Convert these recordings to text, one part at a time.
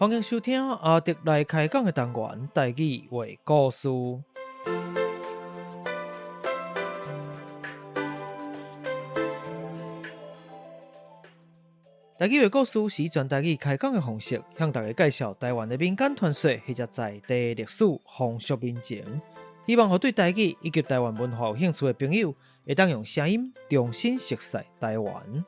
歡迎收聽阿德來開講的單元，台語話故事。台語話故事是以全台語開講的方式，向大家介紹台灣的民間傳說或者在地歷史、風俗民情。希望予對台語以及台灣文化有興趣的朋友，會當用聲音重新熟悉台灣。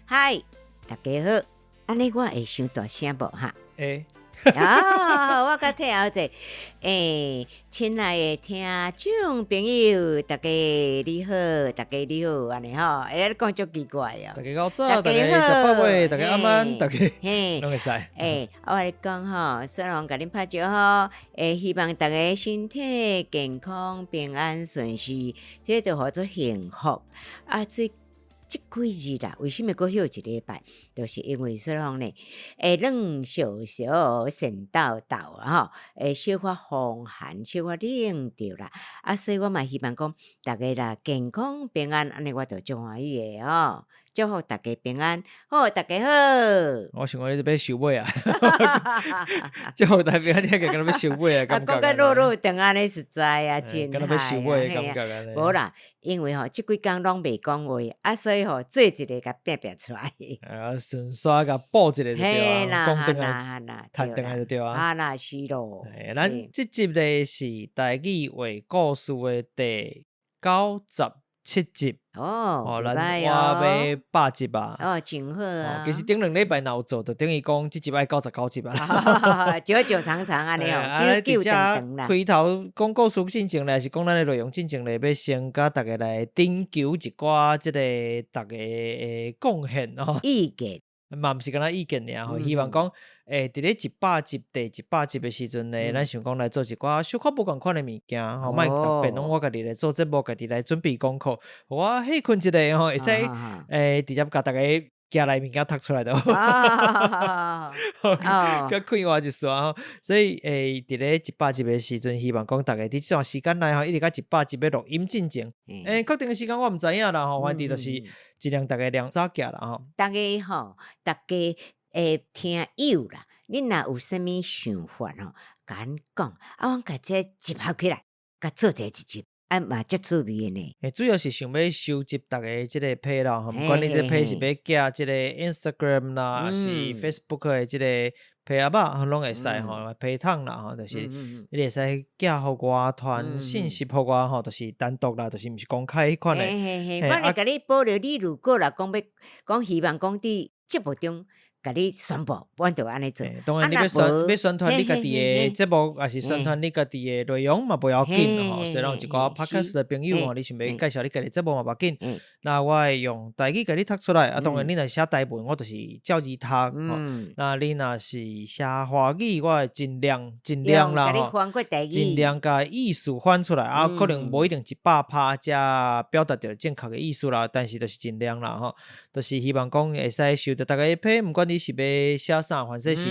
嗨，大家好，按呢我會傷大聲無哈？會。啊，我較退後者，欸，親愛的聽眾朋友，大家你好，大家你好，按呢吼，欸，你講足奇怪哦。大家較早，大家食飽未？大家晚安，大家嘿，攏會使。欸，我共你講吼，雪紅共恁拍招呼，欸，希望大家身體健康、平安順遂，這就號做幸福。啊，最這幾日啦，為啥物閣歇一禮拜？就是因為雪紅呢，會冷燒燒、神抖抖啊吼，會小可風寒，小可冷著啦。啊，所以我嘛希望講，逐家啦健康平安，按呢我就足歡喜的吼。祝福大家平安，好，大家好。我想講你欲收尾啊，祝福大家平安，聽起來敢若欲收尾啊，感覺。啊，講甲落落長按呢實在啊，真敢若欲收尾的感覺按呢。無啦，因為吼，這幾工攏袂講話，啊，所以吼，做一个共拼拼出來。啊，順紲共補一个就對啊，講轉來，讀轉來就對啊。啊啦，是咯。咱這集咧是台語話故事的第97集哦，咱倚欲100集啊，哦，真好啊。其實頂兩禮拜若有做，就等於講這集愛99集啊。久久長長按呢哦，久久長長啦。開頭講故事進前咧，是講咱的內容進前咧，欲先共大家來徵求一寡這個大家的貢獻哦。意見。嘛毋是干焦意見爾吼，希望講，欸，佇咧100集、第100集的時陣呢，咱想講來做一寡小可無仝款的物件吼，莫逐遍攏我家己來做節目，家己來準備功課，予我歇睏一下吼，會使欸直接共逐家寄來物件讀出來就好。較快活一絲吼，所以欸，佇咧100集的時陣，希望講逐家佇這段時間內吼，一直到100集欲錄音進前，欸，確定的時間我毋知影啦吼，反正就是。盡量逐家量早寄啦吼。逐家吼，逐家會聽友啦，恁若有啥物想法吼，共阮講，啊，阮共這集合起來，共做一个一集，啊嘛足趣味的呢。欸，主要是想欲收集逐家這個批啦吼，毋管你這批是欲寄這個 Instagram 啦，抑是 Facebook 的這個批仔肉，攏會使吼，批桶啦吼，就是你會使寄予我，傳信息予我吼，就是單獨啦，就是毋是公開彼款的。嘿嘿嘿，我會共你保留，你如果若講欲講希望講佇節目中。共你宣布，阮就按呢做。當然，你欲宣欲宣傳你家己的節目，抑是宣傳你家己的內容嘛，無要緊吼。雖然有一寡 podcast 的朋友吼，你想欲介紹你家己節目嘛，無要緊。那我會用台語共你讀出來，啊，當然你若寫台文，我就是照字讀吼。那你若是寫華語，我會盡量盡量啦吼，盡量共意思翻出來，啊，可能無一定100%才表達著正確的意思啦，但是就是盡量啦吼，就是希望講會使收著逐家的批，毋管你是欲寫啥，反正是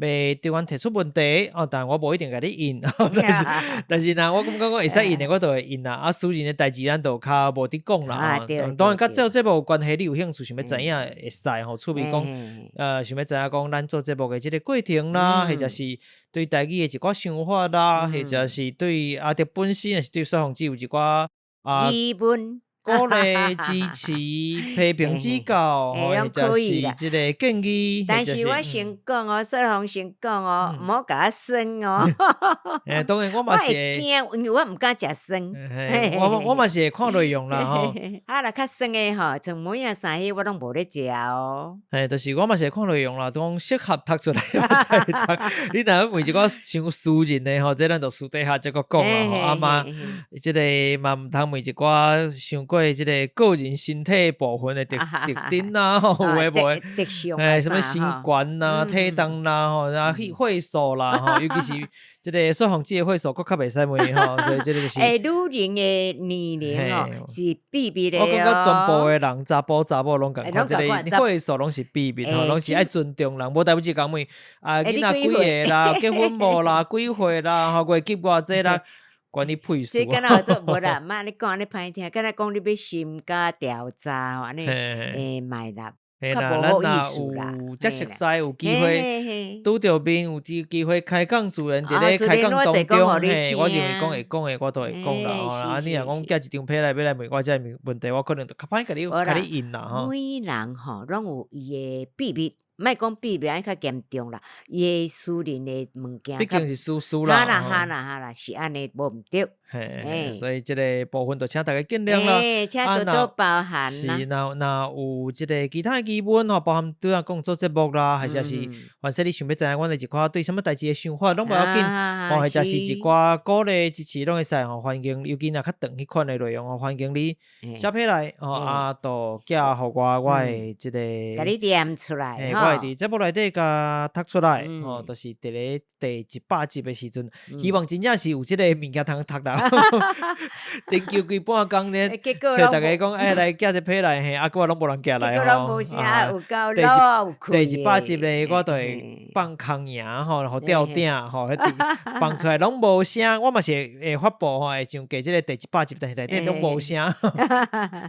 欲對阮提出問題哦，但我無一定共你應，但是但是若我感覺講會使應的，我就會應啦。啊，私人的代誌咱就較無佇講啦。當然，佮做節目有關係，你有興趣想欲知影會使吼，趣味講，想欲知影講咱做節目的這個過程啦，或者是對台語的一寡想法啦，或者是對阿德本身，抑是對雪鳳姊有一寡啊疑問。鼓勵、支持、批評、指教，或者是這個建議。但是我先講哦，雪紅先講哦，毋好共我酸哦。欸，當然我嘛是會驚，因為我毋敢食酸。我嘛是會看內容啦吼。啊，若較酸的吼，像梅仔啥彼，我攏無咧食哦。嘿，就是我嘛是會看內容啦，講適合讀出來我才會讀。你若問一寡傷私人的吼，這咱就私底下再閣講啦吼。啊嘛，這個嘛毋通問一寡傷。過這个個人身體部分的特徵啦，吼，有的無的，特相啥物身懸啦、體重啦，吼，啊，歲數啦，吼，尤其是這个雪鳳姊的歲數，閣較袂使問吼，所以這个就是。欸，女人的年齡哦是秘密的。我感覺全部的人，查埔查某攏仝款，這个歲數攏是秘密吼，攏是愛尊重人，無代誌共問啊，囡仔幾歲啦，結婚無啦，幾歲啦，吼，月入偌濟啦，關你屁事。這敢若做無啦，莫按呢講按呢歹聽，敢若講你欲身家調查吼，按呢會賣啦。嘿啦，咱若有才熟似，有機會拄著面，有機會開講，自然佇咧開講當中，嘿，我認為講會講的，我都會講啦。吼，啊，你若講寄一張批來欲來問我這個問題，我可能就較歹共你共你應啦。吼。每人吼攏有伊的秘密。莫講秘密，按呢較嚴重啦。伊的私人的物件，畢竟是私事啦。哈啦哈啦哈啦，是按呢，無毋對。嘿，所以這个部分就請大家見諒啦。請多多包涵啦。是，若若有這个其他的疑問吼，包含拄仔講做節目啦，還是是，凡是你想欲知影阮的一寡對啥物代誌的想法，攏無要緊。吼，或者是一寡鼓勵支持，攏會使吼，歡迎，尤其若較長彼款的內容吼，歡迎你寫批來，吼啊，就寄予我，我會這个，共你念出來。我會佇節目內底共讀出來，吼，就是佇咧第100集的時陣，希望真正是有這个物件通讀啦。研究規半工咧，揣逐家講，欸，來寄一批來，嘿，啊，閣攏無人寄來吼。第100集咧，我就會放空營吼，予吊鼎吼，放出來攏無聲，我嘛是會發布吼，會上過這个第100集，但是內底攏無聲。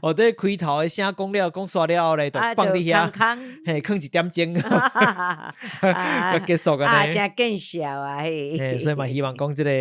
哦，這開頭的聲講了講煞了後咧，就放佇遐，嘿，囥一點鐘，才結束按呢。真見笑啊，嘿。所以嘛，希望講這个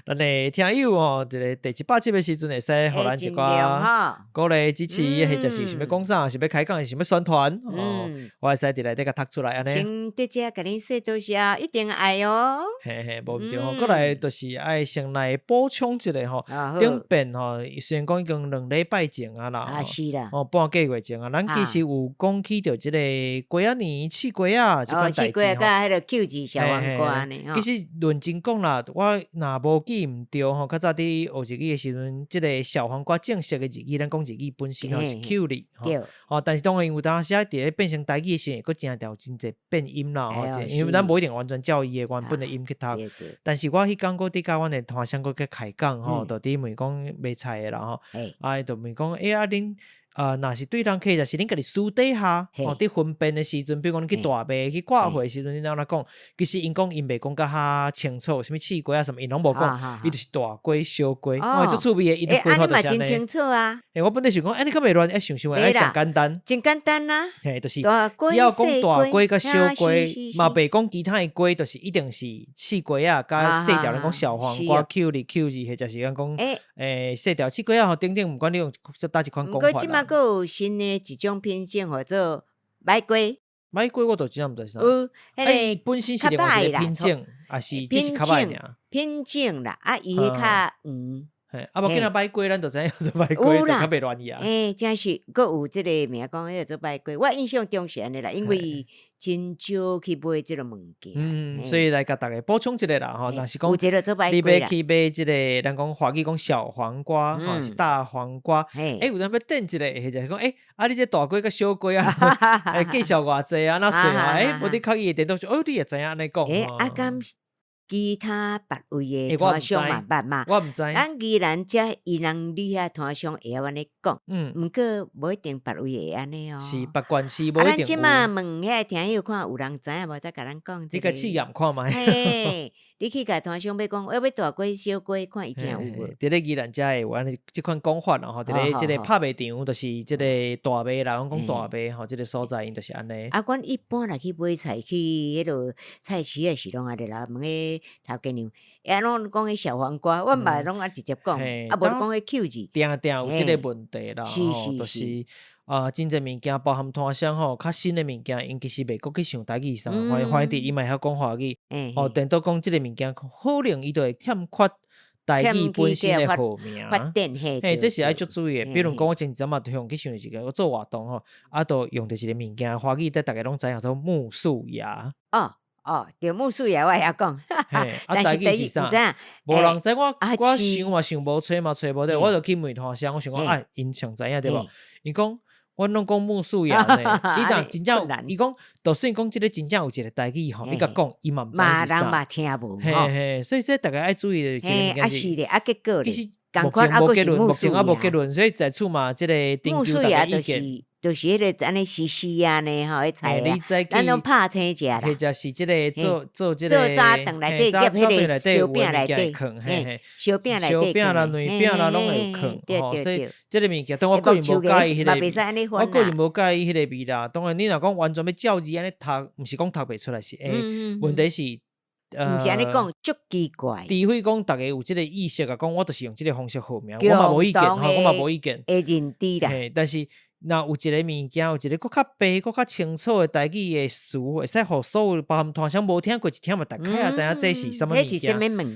咱的聽友吼，這个第100集的時陣會使予咱一寡鼓勵支持，或者是想欲講啥，想欲開講，想欲宣傳，哦，我會使佇內底共讀出來按呢。先佇遮共你說多謝，一定愛哦。嘿嘿，無毋對吼，閣來就是愛先來補充一下吼，頂遍吼，雖然講已經2禮拜前啊啦，啊是啦，哦半個月前啊，咱其實有講起著這个粿仔年試粿仔這款代誌吼。試粿仔佮彼個搝字小黃瓜呢。其實論真講啦，我若無記毋對吼，較早佇學日語的時陣，這个小黃瓜正式的日語，咱講日語本身吼是きゅうり吼，吼，但是當然有當時啊，佇咧變成台語的時陣，閣誠條真濟變音啦吼，因為咱無一定完全照伊的原本的音去讀。但是我彼工閣佇佮阮的攤商閣去開講吼，就佇問講賣菜的啦吼，啊，伊就問講，欸啊恁啊，若是對人客，就是恁家己私底下，吼，佇分辨的時陣，比如講恁去大賣去掛貨的時陣，恁按怎講？其實𪜶講𪜶袂講甲較清楚，啥物試粿啊啥物，𪜶攏無講，伊就是大粿小粿，哦，足趣味的，𪜶的分法就是按呢。真清楚啊！欸，我本來想講，欸，你敢袂亂，欸，想想會上簡單。真簡單啊！嘿，就是只要講大粿佮小粿，嘛袂講其他的粿，就是一定是試粿仔，佮細條咱講小黃瓜、きゅうり、搝字，或者是咱講欸細條試粿仔吼，等等，毋管你用佗一款講法。這馬閣有新的一種品種，號做䆀粿。䆀粿我都真正毋知啥。有，彼個本身是另外一個品種，抑是只是較䆀爾？品種啦，啊，伊彼較黃。嘿，啊無緊啊，䆀粿咱就知影叫做䆀粿，就較袂亂去啊。欸，真是閣有這個名講，彼個做䆀粿。我印象中是按呢啦，因為真少去買這个物件。嗯，所以來共大家補充一下啦，吼，若是講你欲去買這个，咱講華語講小黃瓜，吼是大黃瓜，欸，有當欲轉一下，或者是講，欸，啊，你這大粿佮小粿啊，欸，介紹偌濟啊，哪算啊？欸，無你較伊會顛倒說，哦，你會知影按呢講。欸，啊，敢其他別位的攤商嘛捌嘛？我毋知。咱宜蘭遮伊人你遐攤商會曉按呢講，毋過無一定別位會按呢哦。是別縣市無一定。咱這馬問遐聽友看有人知影無？再共咱講。你共試驗看覓。嘿，你去共攤商欲講，欲買大粿小粿，看伊聽有無？佇咧宜蘭遮會有按呢這款講法啦吼，佇咧這个拍賣場，就是這個大賣啦，阮講大賣吼，這个所在𪜶就是按呢。啊，阮一般若去買菜，去彼落菜市仔是攏按呢啦，問彼頭家娘，欸，攏講彼小黃瓜，阮嘛攏按直接講，啊，無就講彼搝字。定定有這个問題啦，吼，就是啊，真濟物件包含攤商吼，較新的物件，𪜶其實袂閣去想台語啥，反正伊嘛會曉講華語，吼，顛倒講這个物件，可能伊就會欠缺台語本身的號名，嘿，這是愛足注意的。比如講，我前一陣嘛，向去想一個，我做活動吼，啊，就用著一个物件，華語，逐家攏知影做木樹芽。哦。哦，對，牧師爺我會曉講，嘿，啊，但台是語是啥？毋知影，無人知，我我啊是想嘛想無，揣嘛揣無著，我就去問攤商，我想講啊，𪜶上知影對無？伊講，阮攏講牧師爺呢，你若真正伊講，就算講這个真正有一个台語吼，你共講，伊嘛毋知是啥。人嘛聽無嘿嘿，所以這逐家愛注意的一个物件是，啊是咧，啊結果咧，其實目前無結論，目前猶無結論，所以在此嘛，這个徵求逐家意見。就是彼个按呢絲絲啊呢吼，彼菜啊，咱攏拍青食啦。或者是這个做做這个做早頓內底夾彼个燒餅內底，燒餅內底，燒餅啦、卵餅啦，攏會囥吼。所以這个物件，當我個人無佮意彼个，我個人無佮意彼个味啦。當然，你若講完全欲照字按呢讀，毋是講讀袂出來是會，問題是，毋是按呢講，足奇怪。除非講逐家有這个意識啊，講我就是用這个方式號名，我嘛無意見吼，我嘛無意見。會認知啦。嘿，但是。若有一个物件，有一个閣較白、閣較清楚的台語的詞，會使予所有包含攤商無聽過，一聽嘛大概也知影這是啥物物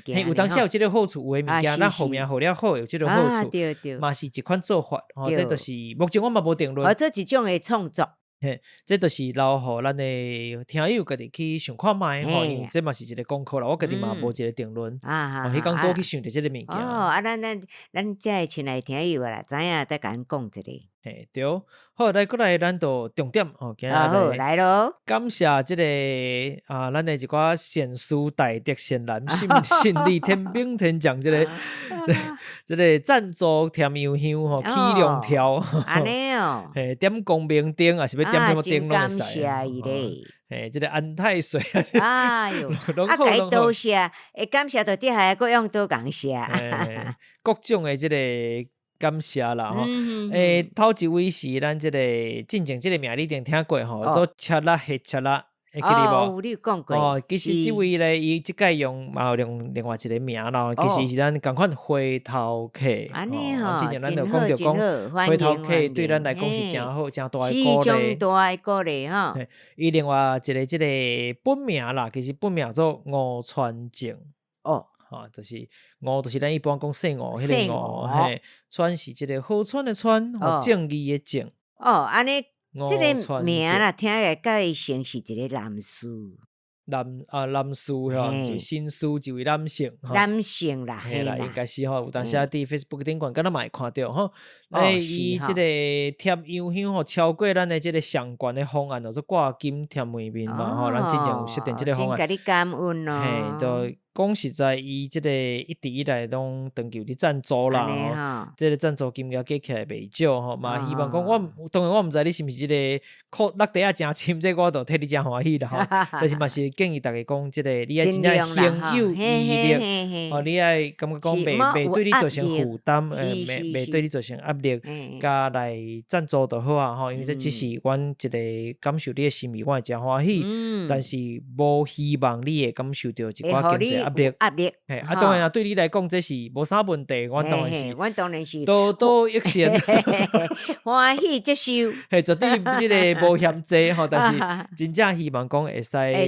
件。嘿，有當時有這个好處，有的物件咱號名號了好，有這个好處，嘛是一款做法。吼，這就是目前我嘛無定論。哦，這一種的創作。嘿，這就是留予咱的聽友家己去想看覓吼，因為這嘛是一个功課啦。我家己嘛無一个定論。啊，彼工拄去想著這个物件。哦，啊，咱咱咱遮的親愛的聽友啊啦，知影再共阮講一下。嘿，對，好，來，過來，咱就重點吼，今日來來囉。感謝這个啊，咱的一寡善事大德善男信信利天兵天將這个這个贊助添油香吼，起龍條，按呢哦，嘿，點光明燈啊，是欲點啥物燈攏會使。感謝伊咧。嘿，這个安太歲哎喲，啊，共伊多謝，會感謝就底下閣用刀共謝。各種的這个。感謝啦吼，欸，頭一位是咱這個進前這个名你一定聽過吼，做切啦黑切啦，會記得無？哦，你有講過。哦，其實這位咧，伊這擺用嘛有用另外一个名啦，其實是咱仝款回頭客。按呢吼，之前咱就講著講，回頭客對咱來講是誠好、誠大的鼓勵。是大的鼓勵吼。伊另外一个這个本名啦，其實本名做吳傳正。哦。吼，就是吳，就是咱一般講姓吳彼个吳，嘿，川是這个河川的川，正義的正。哦，按呢，這个名啦，聽起來佮伊像是一个男士。男啊，男士吼，就紳士，一位男性。男性啦，嘿啦，應該是吼，有當時佇 Facebook 頂懸，敢若嘛會看著吼。欸，伊這个添油香吼，超過咱的這个上懸的方案，叫做掛金添門面嘛吼，咱之前有設定這个方案。真共你感恩哦。嘿，就講實在，伊這个一直以來攏長久佇贊助啦，吼，這个贊助金額加起來袂少吼，嘛希望講我當然我毋知你是毋是這个苦落袋仔誠深，這個我就替你誠歡喜啦吼。但是嘛是建議逐家講，這个你愛真正行有餘力，吼，你愛感覺講袂袂對你造成負擔，袂袂對你造成壓力，佮來贊助就好啊吼，因為這只是阮一個感受你的心意，我會誠歡喜，但是無希望你會感受著一寡經濟壓力。壓力，嘿，啊，當然啊，對你來講這是無啥問題，阮當然是，阮當然是多多益善，歡喜接受，嘿，絕對這個無嫌濟吼，但是真正希望講會使愛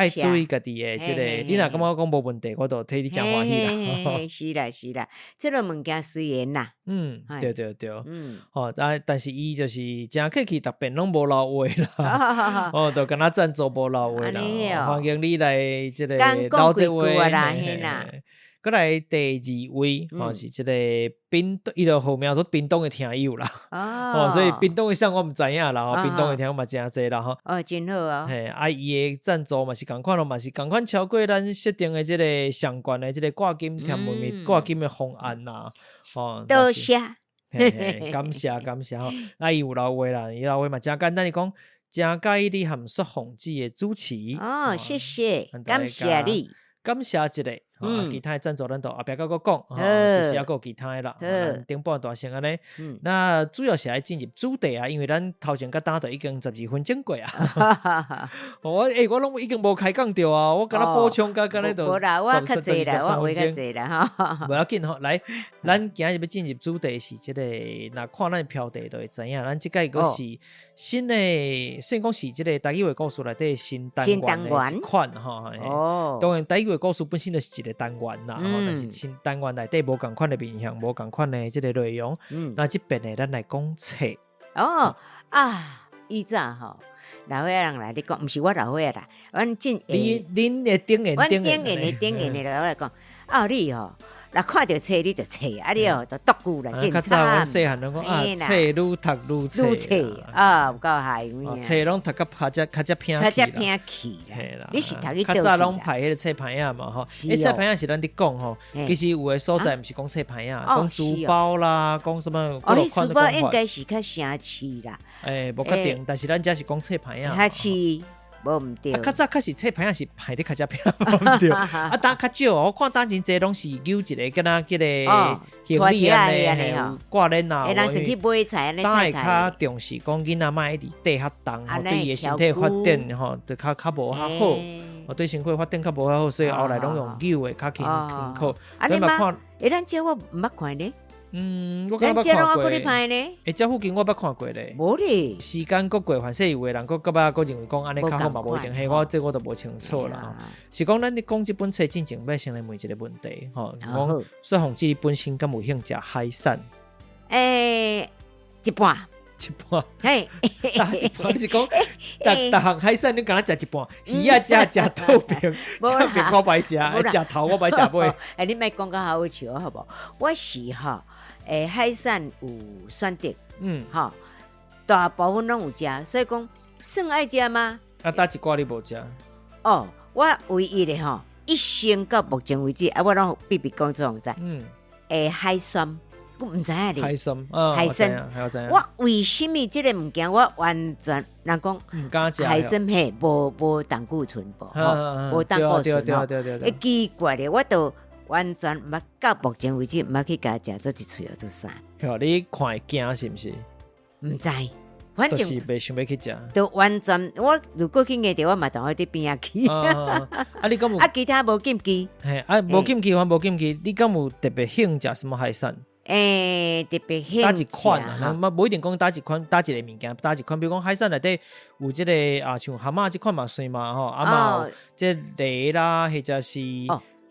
注意家己的這個，你若感覺講無問題，我就替你誠歡喜啦。是啦是啦，這個物件隨緣啦。嗯，對對對，嗯，吼，啊，但是伊就是誠客氣，逐遍攏無留話啦，哦，就敢若贊助無留話啦，歡迎你來這個留這話啦，閣來第二位，吼是這個屏東，伊就號名做屏東的聽友啦，哦，所以屏東的啥我毋知影啦，吼，屏東的聽友嘛誠濟啦，吼，哦，真好哦，嘿，啊，伊的贊助嘛是仝款咯，嘛是仝款超過咱設定的這個上懸的這個掛金添門面掛金的方案啦，哦，多謝，嘿嘿，感謝感謝吼，啊，伊有留話啦，伊留話嘛誠簡單，伊講誠佮意你和雪鳳姊的主持，哦，謝謝，感謝你，感謝一下。啊，其他的贊助咱就後壁閣閣講，吼，其實猶閣有其他的啦。咱頂半段先按呢。那主要是愛進入主題啊，因為咱頭前佮今就已經12分鐘過啊。我欸，我攏已經無開講著啊，我敢若補充佮敢若就無啦，我較濟啦，我話較濟啦，吼。無要緊吼，來，咱今日欲進入主題是這個，若看咱標題就會知影，咱這擺閣是新的，雖然講是這個台語話故事內底新單元的一款吼。哦。當然，台語話故事本身就是一個單元啦，吼，但是新單元內底無仝款的面向，無仝款的這個內容。那這遍呢，咱來講冊。哦啊，以前吼，老歲仔人來咧講，毋是我老歲仔啦，阮進你恁的頂緣阮頂緣的頂緣的老歲仔講，啊你吼，若看著冊你就冊，啊你哦就獨久啦，真較早阮慘。細漢攏講啊，冊愈讀愈愈冊啊，有夠害有影。冊攏讀甲較才較才偏較才偏去啦。你是讀去較早攏排彼個冊牌仔嘛吼，彼冊牌仔是咱佇講吼，其實有的所在毋是講冊牌仔，講書包啦，講啥物。哦，彼書包應該是較城市啦。欸，無確定，但是咱遮是講冊牌仔。較市。無毋對，啊，較早確實冊牌仔是排得較才偏，無毋對。啊，當較少，我看當真濟攏是扭一個，敢若這個行李按呢，掛鏈啊。會人前去買菜按呢。當會較重視講囡仔莫一直綴較重，吼，對伊的身體發展吼，就較較無較好。哦，對身體發展較無較好，所以後來攏用扭的較輕輕巧。啊，你嘛？欸，咱遮我毋捌看呢。嗯，我敢若捌看過。欸，遮附近我捌看過咧。無咧。時間閣過，反正有的人閣感覺閣認為講按呢較好嘛，無一定。嘿，我這我就無清楚啦。是講咱咧講這本冊進前，欲先來問一個問題，吼，講雪鳳姊你本身敢有興食海產？欸，一半。一半。嘿，一半，你是講逐逐項海產你敢若食一半？魚仔食食倒爿，這爿我袂食，食頭我袂食尾。欸，你莫講甲好笑好無？我是吼。欸，海產有選擇，嗯，吼，大部分攏有食，所以講算愛食嗎？啊，佗一寡你無食？哦，我唯一的吼，一生到目前為止，啊，我攏秘密講出予人知。嗯，欸，海參，我毋知影咧。海參，海參，我為啥物這个物件我完全人講毋敢食？海參嘿，無無膽固醇無，吼，無膽固醇吼，欸，奇怪咧，我都。完全毋捌到目前為止毋捌去共食做一喙抑做啥？吼，你看會驚是毋是？毋知，反正就是袂想欲去食。就完全，我如果去蜈著，我嘛當去佇邊仔去。啊，你敢有？啊，其他無禁忌。嘿，啊，無禁忌，還無禁忌。你敢有特別興食啥物海產？欸，特別興佗一款啊？嘛無一定講佗一款，佗一个物件，佗一款。比如講海產內底有這個啊，像蛤蟆這款嘛算嘛吼，啊嘛有這螺啦，或者是。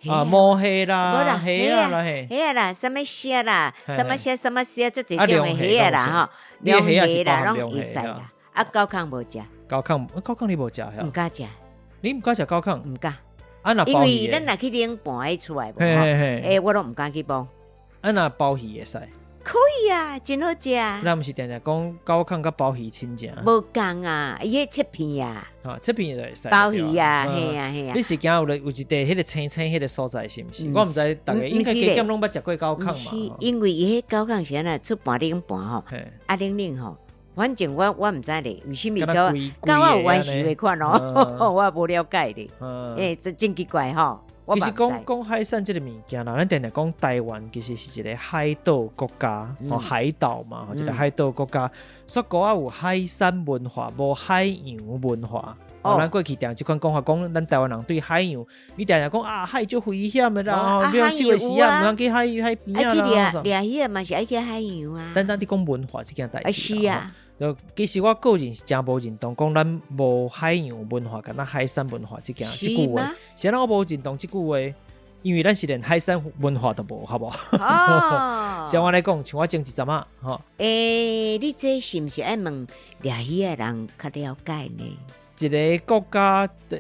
啊，毛蝦啦，蝦啊啦，蝦啊啦，啥物蝦啦，啥物蝦，啥物蝦，足濟種的蝦啊啦吼，龍蝦啦，攏會使啦。啊，高亢無食。高亢，高亢你無食？毋敢食。你毋敢食高亢？毋敢。啊，若因為咱若去領盤彼出來無吼，欸，我攏毋敢去摸。啊，若鮑魚會使？可以啊，真好食。咱毋是定定講高亢佮鮑魚親情？無仝啊，伊彼切片啊。啊，切片就會使。鮑魚啊，嘿啊嘿啊。你是驚有咧有一塊彼個青青彼個所在是毋是？我毋知逐个應該加減攏捌食過高亢嘛。因為伊彼高亢是按怎出盤冷盤吼，啊冷冷吼，反正我我毋知咧，為啥物佮佮我有關係的款哦，我無了解咧。欸，真真奇怪吼。其實講講海產這个物件啦，咱定定講台灣其實是一个海島國家，吼海島嘛，一个海島國家，所以閣有海產文化，無海洋文化。哦，咱過去定這款講法，講咱台灣人對海洋，你定定講啊，海足危險的啦，比如七月時啊，毋通去海海邊啊啦。掠魚嘛是愛去海洋啊。咱咱佇講文化這件代誌。是啊。就其實我個人是誠無認同，講咱無海洋文化，敢若海產文化這件這句話。是按怎我無認同這句話？因為咱是連海產文化都無，好無？哦。像我來講，像我前一陣仔，吼。欸，你這是毋是愛問掠魚的人較了解呢？一个國家的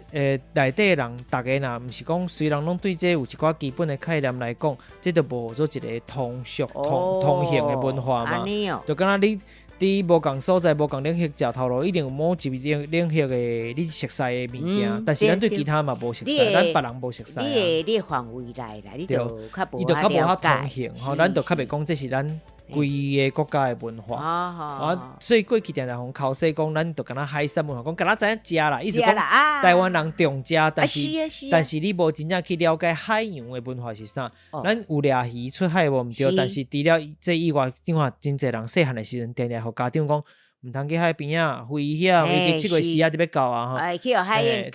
內底人，逐个若毋是講，雖然攏對這有一寡基本的概念來講，這就無做一个通俗通通行的文化嘛。就敢若你。佇無仝所在、無仝領域食頭路，一定有某一領領域的你熟似的物件，但是咱對其他嘛無熟似，咱別人無熟似啊。你的你範圍內啦，你就較無伊就較無較通行吼，咱就較袂講這是咱規个國家的文化。啊，所以過去定定予剾洗講，咱就敢若海產文化，講敢若知影食啦，意思講台灣人重食，但是但是你無真正去了解海洋的文化是啥。咱有掠魚出海無毋對，但是除了這以外，你看真濟人細漢的時陣，定定予家長講，毋通去海邊仔，危險，尤其七月時仔就欲到啊吼。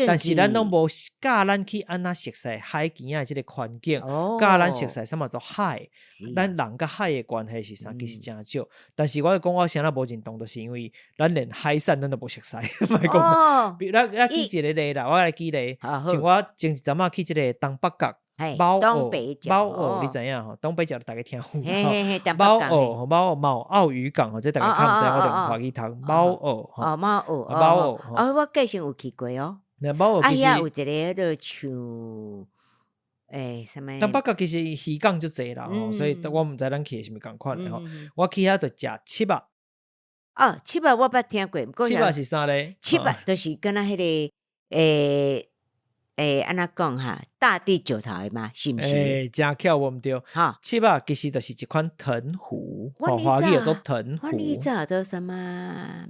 但是咱攏無教咱去按怎熟似海墘仔的這个環境，教咱熟似啥物做海，咱人佮海的關係是啥，其實誠少。但是我講我啥物無認同，就是因為咱連海產咱都無熟似。莫講，比如咱咱舉一个例啦，我來舉例，像我前一陣仔去這个東北角。貓東北角，貓澳你知影吼？東北角逐家聽有吼。貓澳，貓澳，貓澳漁港吼，這逐家較毋知，我就用華語讀。貓澳，哦，貓澳，貓澳，哦，我個性有去過哦。那貓澳其實啊，遐有一個彼个像，啥物？東北角其實漁港足濟啦吼，所以我毋知咱去的是毋是仝款的吼。我去遐就食刺肉。哦，刺肉我捌聽過，刺肉是啥咧？刺肉就是敢若彼个，按怎講哈？大地石頭的嗎？是毋是？誠巧無毋對。刺肉其實就是一款藤壺，華語叫做藤壺。阮以前做啥物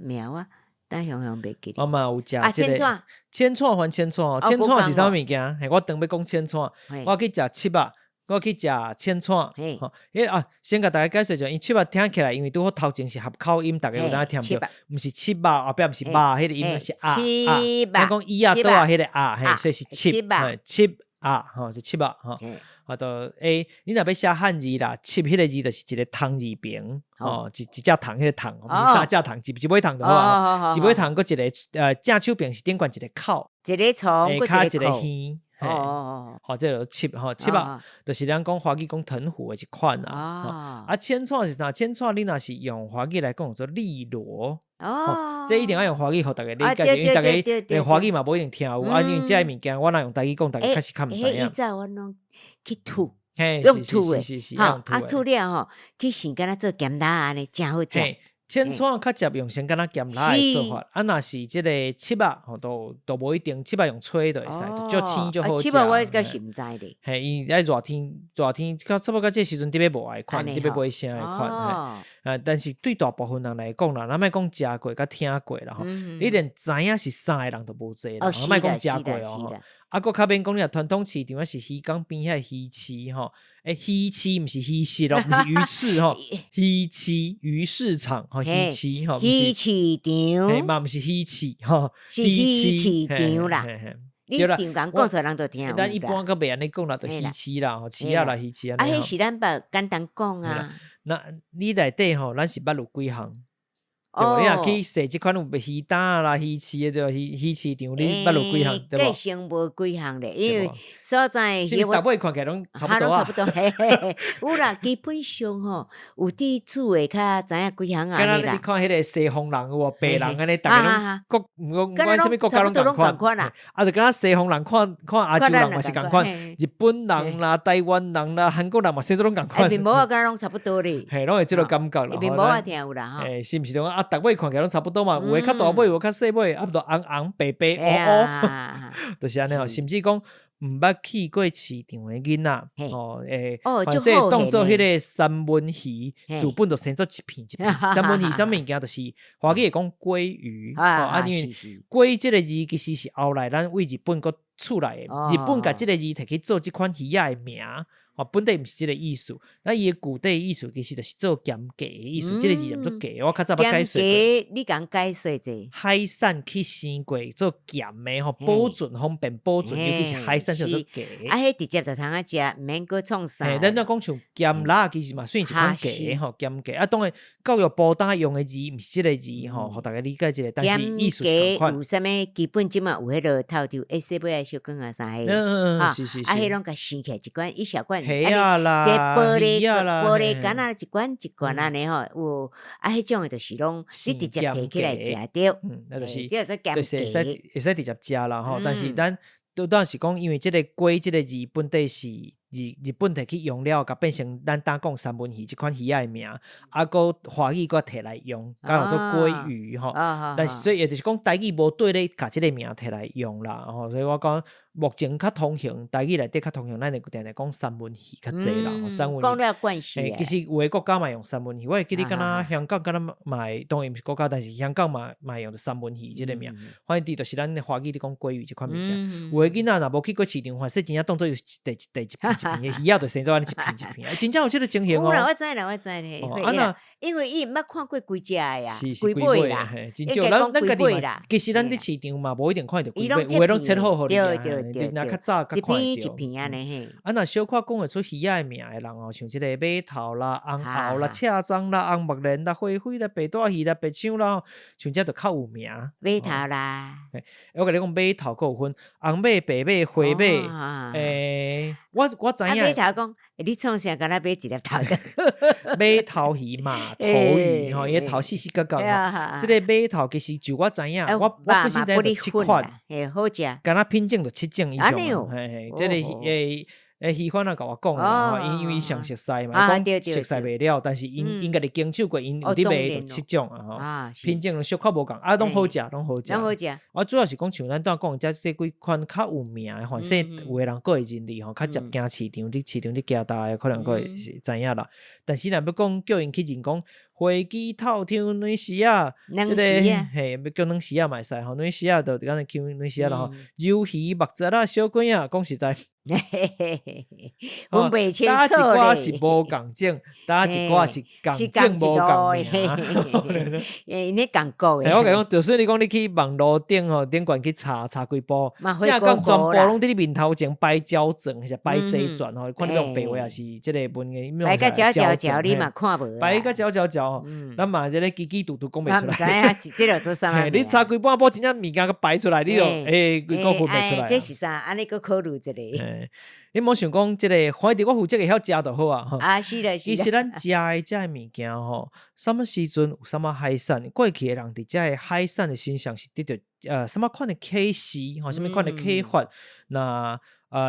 苗啊？但雄雄袂記得。我嘛有食這個。千串還千串，千串是啥物件？嘿，我當欲講千串，我去食刺肉，我去食千串。吼，彼啊，先共大家解釋一下，因刺肉聽起來，因為拄好頭前是合口音，逐家有當聽著，毋是刺肉，後壁毋是肉，彼個音是啊啊。咱講椅仔桌仔彼個啊，嘿，所以是刺，刺啊，吼，是刺肉，吼。啊，就你若欲寫漢字啦，刺彼個字就是一個蟲字邊，吼，一一隻蟲彼個蟲，毋是三隻蟲，一一尾蟲就好啊，一尾蟲閣一個正手邊是頂懸一個口，一個蟲，跤一個耳。哦，好，這個刺吼，刺肉，就是咱講華語講藤壺的一款啊。啊，千串是啥？千串你若是用華語來講做蠣螺。哦，這一定愛用華語予逐家理解，因為逐家連華語嘛無一定聽有。啊，因為這个物件我若用台語講，逐家確實較毋知影。以前阮攏去吐，用吐的，吼，啊吐了吼，去生敢若做鹹辣按呢，誠好食。千串較捷用成敢若鹹辣的做法，啊，若是這個刺肉吼，都無一定，刺肉用炊就會使，足鮮足好食。刺肉我閣是毋知咧。嘿，伊愛熱天熱天，較差不多到這個時陣佇咧無愛款，佇咧買啥的款。啊，但是對大部分人來講啦，咱莫講食過佮聽過啦吼，你連知影是啥的人都無濟啦，莫講食過哦。啊，閣較免講你若傳統市場，抑是漁港邊遐魚市吼，魚市毋是魚市咯，毋是魚翅吼，魚市魚市場吼，魚市吼，魚市場，嘛毋是魚翅吼，是魚市場啦。你場講講出來人就聽有啦。咱一般閣袂按呢講啦，就魚市啦，吼，市仔啦，魚市按呢。啊，彼是咱捌簡單講啊。那你內底吼，咱是捌有幾項？對無？你若去踅這款有魚擔啦、魚市的對無？魚市場你捌有幾項對無？計算無幾項咧，因為所在是逐尾看起來攏差不多啊。差不多，嘿嘿嘿。有啦，基本上吼有佇煮的較知影幾項按呢啦。你看彼個西方人有無白人按呢，逐家攏國毋管啥物國家攏仝款啊。就敢若西方人看看亞洲人嘛是仝款，日本人啦、台灣人啦、韓國人嘛，啥物攏仝款。面膜仔敢若攏差不多咧。嘿，攏會這個感覺啦。面膜仔聽有啦吼。是毋是講啊？逐尾看起來攏差不多嘛，有的較大尾，有的較細尾，啊毋就紅紅白白烏烏，就是按呢吼。甚至講毋捌去過市場的囡仔，吼，凡勢當做彼個三文魚，自本就生做一片一片。三文魚啥物件？就是華語會講鮭魚，啊，因為鮭這個字其實是後來咱對日本閣出來的，日本共這個字提去做這款魚仔的名。哦，本底毋是這個意思，那伊的古底意思其實就是做鹹雞的意思，這個字念做雞，我較早捌解釋過。鹹雞，你共解釋者？海產去生過做鹹的吼，保存方便保存，尤其是海產叫做雞。啊，彼直接就通啊食，毋免閣創啥。嘿，咱若講像鹹辣，其實嘛算一款雞吼，鹹雞。啊，當然教育部當用的字毋是這個字吼，予逐家理解一下，但是意思是仝款。有啥物基本這馬有彼个透抽，洗尾仔小卷啊啥个，嗯，是是是。啊，彼攏共生起來一罐一小罐。蝦仔啦，這玻璃玻璃罐仔一罐一罐按呢吼，有啊，彼種的就是攏你直接提起來食著，嗯，那就是，就是會使直接食啦吼。但是咱拄當是講，因為這個鮭這個字本底是日本提去用了，共變成咱當講三文魚這款魚仔的名，啊，閣華語閣提來用，共叫做鮭魚吼。但是所以也就是講，台語無對咧，共這個名提來用啦吼。所以我講目前較通行，台語內底較通行，咱會定定講三文魚較濟啦。三文魚講了慣勢。其實有的國家嘛用三文魚，我會記得敢若香港敢若嘛會，當然毋是國家，但是香港嘛嘛用三文魚這個名。反正就是咱華語咧講鮭魚這款物件。有的囡仔若無去過市場，反正真正當做一塊一塊一片一片的魚仔，就生做按呢一片一片。真正有這個情形哦。有啦，我知啦，我知咧。啊若因為伊毋捌看過規隻的啊，規尾啦，真少。咱家己嘛，其實咱佇市場嘛無一定看著規尾，有的攏切好予你。對對按呢，你若較早較一看會著。片一片按呢嘿。啊，若小可講會出魚仔的名的人哦，像這個馬頭啦、紅螯啦、赤鬃啦、紅目鰱啦、花飛啦、白帶魚啦、白鯳啦，像這就較有名。馬頭啦。我共你講，馬頭閣有分紅馬、白馬、灰馬。我知影。馬頭講，你創啥？敢若買一粒頭的？馬頭魚馬頭魚吼，伊的頭四四角角吼。這個馬頭其實就我知影，我本身知影就七款，好食。敢若品種就七種以上。嘿嘿，這個魚販仔共我講的吼，𪜶因為上熟似嘛，伊講熟似袂了，但是𪜶𪜶家己經手過，𪜶有佇賣就七種啊吼，品種小可無仝，啊，攏好食，攏好食。攏好食。我主要是講像咱拄仔講的這幾款較有名的，反正有的人閣會認得吼，較接近市場，佇市場佇行大的，可能閣會知影啦。但是若欲講叫𪜶去認講花枝透抽軟絲仔，這個嘿，欲叫軟絲仔嘛會使吼，軟絲仔就敢若像軟絲仔啦吼，魷魚、目趄仔、小卷仔，講實在。分袂清楚咧。一寡是無仝種，搭一寡是仝種無仝名。𪜶咧仝國的。我共你講，就算你講你去網路頂吼頂懸去查查幾步，正講全部攏佇你面頭前擺鳥鑽，還是擺濟轉吼，看你用白話抑是這個文言，擺甲嚼嚼嚼，你嘛看無。擺甲嚼嚼嚼，咱嘛這個嘰嘰嘟嘟講袂出來。毋知影是這個做啥物。你查幾半步，真正物件閣擺出來，你就規個分袂出來。這是啥？按呢閣考慮一下。你莫想講這個，反正我負責會曉食就好啊。啊，是啦，是啦。其實咱食的這个物件吼，啥物時陣有啥物海產，過去的人佇這个海產的身上是得著啥物款的啟示，吼，啥物款的啟發。那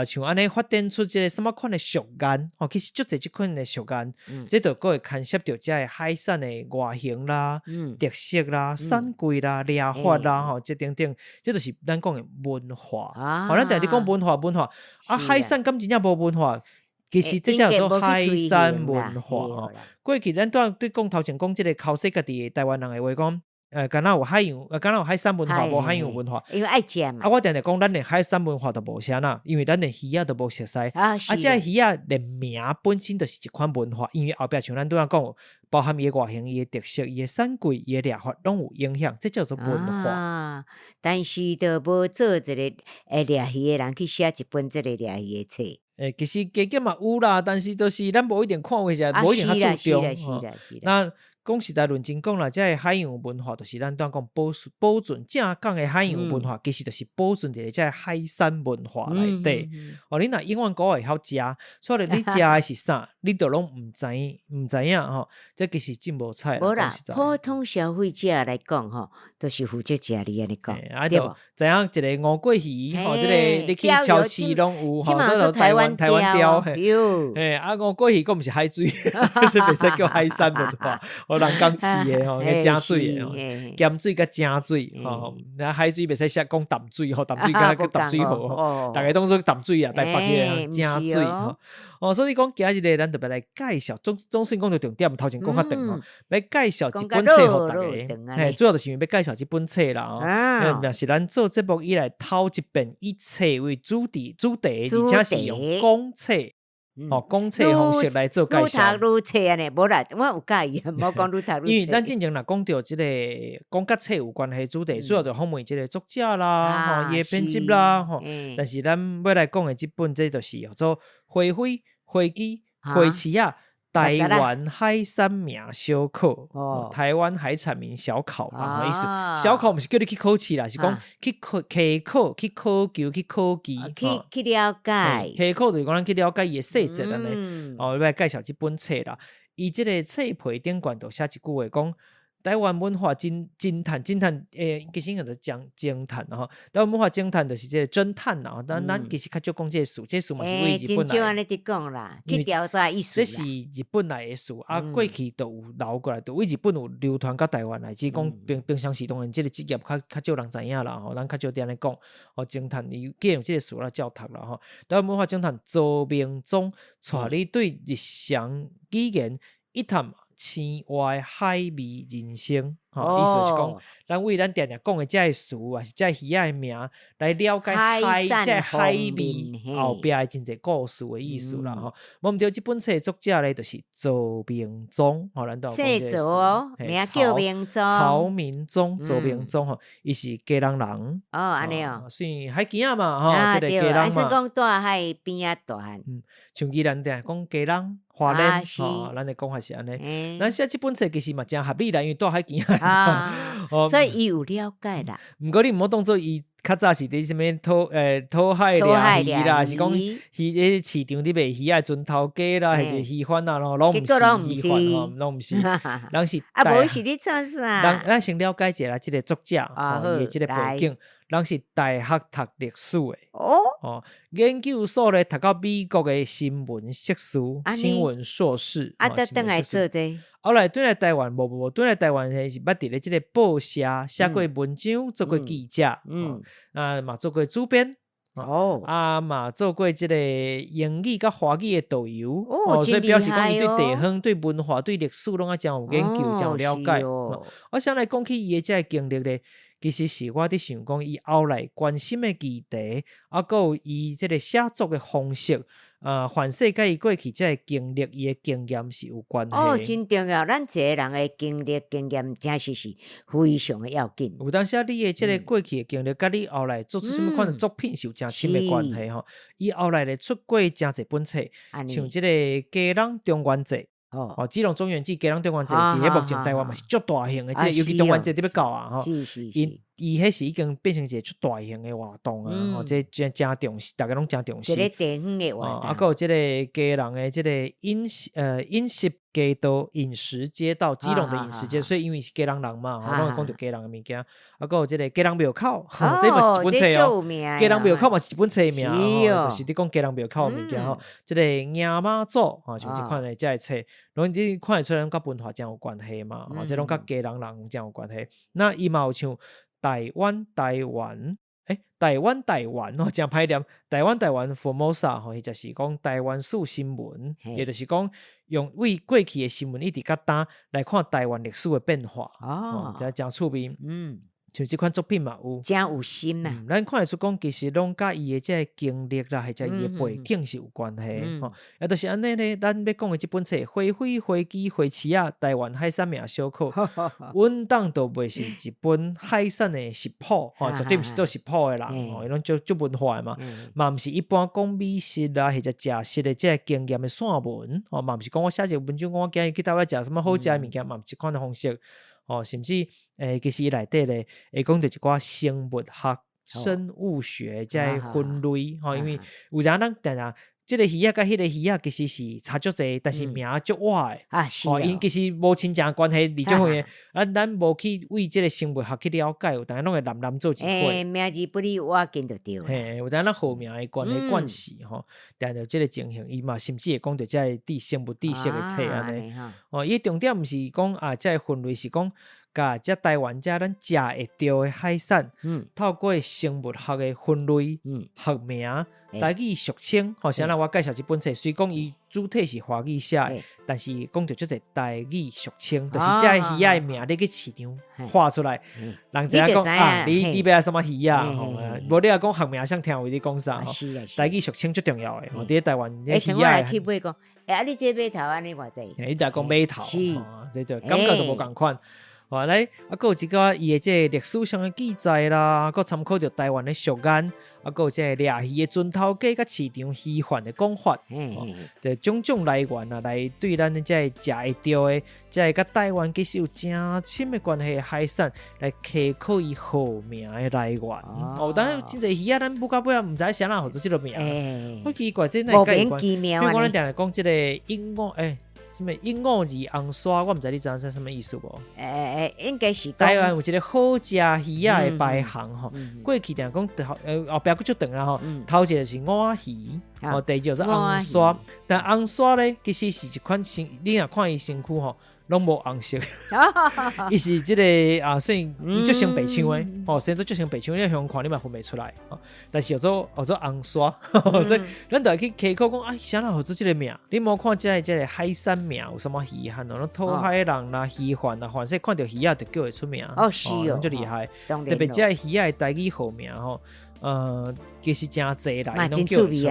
像按呢發展出這個啥物款的俗諺，吼，其實足濟這款的俗諺，這就閣會牽涉著這个海產的外形啦、特色啦、產季啦、掠法啦，吼，這等等，這就是咱講的文化。吼，咱定定講文化文化，啊，海產敢真正無文化？其實這叫做海產文化吼。過去咱拄對講頭前講這個剾洗家己的臺灣人的話講。敢若有海洋，敢若有海產文化，無海洋文化。因為愛食嘛。啊，我定定講，咱連海產文化都無啥啦，因為咱連魚仔都無熟似。啊，這个魚仔連名本身就是一款文化，因為後壁像咱拄仔講，包含伊的外形、伊的特色、伊的產季、伊的掠法，攏有影響，這叫做文化。啊，但是就無做一個會掠魚的人去寫一本這個掠魚的冊。其實加減嘛有啦，但是就是咱無一定看有時，無一定較注重。那講實在，認真講啦，這个海洋文化就是咱拄仔講保存正港的海洋文化，其實就是保存佇咧這个海產文化內底。哦，你若永遠閣會曉食，所以你食的是啥，你都攏毋知毋知影吼。這其實真無彩。無啦，普通消費者來講吼，都是負責食你按呢講，對無？知影一個吳郭魚吼，這個你去超市攏有吼，都台灣鯛嘿，啊吳郭魚閣毋是海水，這袂使叫海產文化。人工飼的吼，井水的吼，鹹水佮井水吼，那海水袂使寫講淡水吼，淡水敢若叫淡水河吼，逐家當做淡水啊，台北的井水吼。哦，所以講今日咧，咱特別來介紹，總算講著重點，頭前講較長吼，欲介紹一本冊予逐家，嘿，主要就是因為欲介紹這本冊啦吼，若是咱做節目以來頭一遍以冊為主題，主題，而且是用講冊。哦，講冊方式來做介紹。愈讀愈冊按呢，無啦，我有佮意，無講愈讀愈冊。因為咱進前若講著這个講佮冊有關係主題，主要就訪問這個作者啦，吼，伊的編輯啦，吼。但是咱欲來講的這本，這就是叫做《花飛、花枝、花刺仔》台灣海產名小考。台灣海產名小考啦，意思。小考毋是叫你去考試啦，是講去考、稽考、去考究、去考據，去了解。稽考就是講咱去了解伊的細節按呢。哦，欲來介紹這本冊啦。伊這個冊皮頂懸就寫一句話講。台灣文化偵偵探，偵探其實叫做偵偵探吼。台灣文化偵探就是這個偵探啦。咱其實較少講這個詞，這個詞嘛是對日本來。真少按呢佇講啦，去調查意思。這是日本來的詞，啊，過去就有流過來，就對日本有流傳到台灣來。只是講平平常時當然這個職業較少人知影啦吼，咱較少佇按呢講。哦，偵探伊既然有這個詞來照讀啦吼。台灣文化偵探周明宗，帶你對日常語言一探。生活的海味人生，吼，意思是講，咱為咱定定講的這个詞，抑是這个魚仔的名，來了解海這个海味後壁的真濟故事的意思啦，吼。無毋對，這本冊的作者咧，就是曹銘宗，吼，咱都有講這個姓曹哦，名叫銘宗，曹銘宗，曹銘宗吼，伊是基隆人。哦，按呢哦，算海墘仔嘛，吼，這个基隆嘛。啊，算講住海邊仔大漢。像宜蘭定講基隆、花蓮，吼，咱的講法是按呢。咱寫這本冊其實嘛誠合理啦，因為住海墘仔。所以伊有了解啦。毋過你毋好當做伊較早是佇啥物討海掠魚啦，是講魚咧市場佇賣魚仔陣頭家啦，還是魚販啊，攏毋是魚販吼，攏毋是。人是啊，無是咧創啥？人咱先了解一下這个作者，吼，伊的這个背景。人是大學讀歷史的，哦，研究所咧讀到美國的新聞碩士，新聞碩士。啊，才轉來做這個。後來轉來台灣，無無無，轉來台灣是捌佇咧這个報社寫過文章，做過記者，啊嘛做過主編，啊嘛做過這个英語佮華語的導遊，哦，所以表示講伊對地方、對文化、對歷史攏愛誠有研究、誠有了解。我想來講起伊的這个經歷咧。其實是我佇想講，伊後來關心的議題，啊，閣有伊這個寫作的方式，凡勢佮伊過去這个經歷，伊的經驗是有關係。哦，真重要，咱一個人的經歷經驗，真實是非常的要緊。有當時你的這個過去的經歷，佮你後來做出啥物款的作品是有誠深的關係吼。伊後來咧出過誠濟本冊，像這個《基隆中元節》。哦，基隆中元節、基隆中元節，佇咧目前台灣嘛是足大型的，這個尤其中元節特別到啊，吼。𪜶伊彼是已經變成一個足大型的活動啊，吼，這誠誠重視，逐家攏誠重視。一个地方的活動。啊，閣有這个基隆的這个飲食街道、飲食街道，基隆的飲食街，所以因為是基隆人嘛，吼，攏會講著基隆的物件。啊，閣有這个基隆廟口，這嘛是一本冊哦。基隆廟口嘛是一本冊名，吼，就是佇講基隆廟口的物件吼。這个迎媽祖，吼，像這款的這个冊，攏你看會出來攏佮文化誠有關係嘛，吼，這攏佮基隆人誠有關係。那伊嘛有像台灣台灣，台灣台灣吼，誠歹念。台灣台灣 Formosa 吼，伊就是講台灣史新聞，也就是講用為過去的新聞一直到今來看台灣歷史的變化，哦，這誠趣味。像這款作品嘛有，誠有心啊。咱看會出講，其實攏佮伊的這个經歷啦，或者伊的背景是有關係吼。啊，就是按呢咧，咱欲講的這本冊《花花花枝花市仔台灣海產名小考》，穩當都袂是一本海產的食譜，吼，絕對毋是做食譜的人，吼，伊攏足足文化的嘛，嘛毋是一般講美食啦，或者食食的這个經驗的散文，吼，嘛毋是講我寫一個文章，講我今日去佗位食啥物好食的物件，嘛毋是這款的方式。哦，甚至其實伊內底咧會講著一寡生物學、生物學這个分類，吼，因為有陣咱定定這个魚仔佮彼个魚仔其實是差足濟，但是名足倚的，吼，𪜶其實無親情關係，離足遠的，啊，咱無去為這个生物學去了解，有當攏會濫濫做一伙。名字不離倚近就對。嘿，有當咱號名的關係關係吼，定著這个情形，伊嘛甚至會講著這个知生物知識的冊按呢。哦，伊重點毋是講啊，這个分類是講，共這台灣這咱食會著的海產，透過生物學的分類、學名、台語俗稱，吼，像咱我介紹這本冊，雖講伊主體是華語寫的，但是講著足濟台語俗稱，就是這个魚仔的名，你去市場喊出來，人知影講啊，你欲愛啥物魚仔？吼，無你若講學名，誰聽有你講啥？台語俗稱足重要的，佇咧台灣魚仔。像我來去買講，啊，你這碼頭按呢偌濟？你著講碼頭，這就感覺就無仝款。哦，來，啊，閣有一寡伊的這个歷史上的記載啦，閣參考著台灣的俗諺，啊，閣有這个掠魚的陣頭家佮市場魚販的講法，這種種來源啊，來對咱的這个食會著的，這个佮台灣其實有誠深的關係的海產，來稽考伊號名的來源。哦，當然真濟魚仔，咱母到尾仔毋知啥人號做這个名，好奇怪，這哪會佮伊關？比如講咱定定講這个鸚鵡，啥物鸚鵡字紅沙，我毋知你知影啥物意思無？應該是台灣有一個好食魚仔的排行吼，過去定講後壁閣足長啊吼，頭一個是鰻仔魚，哦，第二個是紅沙，但紅沙咧其實是一款身，你若看伊身軀吼，攏無紅色，伊是這个啊，雖然伊足像白槍的，吼，生做足像白槍，你向看你嘛分袂出來，但是叫做紅沙，所以咱就會去稽考講啊，啥人號做這个名？你無看這个海產名有啥物魚漢哦？討海人啦、魚販啦，凡勢看著魚仔就叫會出名，哦，是哦，足厲害。特別這个魚仔的台語號名吼，其實誠濟啦，攏叫會出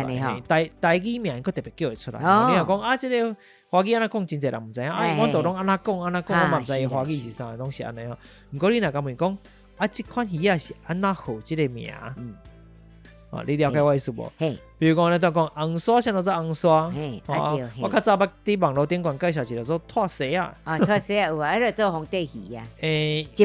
來。台語名閣特別叫會出來。你若講啊，這个華語按怎講，真濟人毋知影。啊，阮都攏按怎講按怎講，我嘛毋知伊華語是啥，攏是按呢吼。毋過你若共問講，啊，這款魚仔是按怎號這个名？哦，你了解我意思無？比如講，咱講紅沙，啥叫做紅沙？我較早捌佇網路頂懸介紹一個做拖踅仔。啊，拖踅仔有啊，彼个做皇帝魚啊。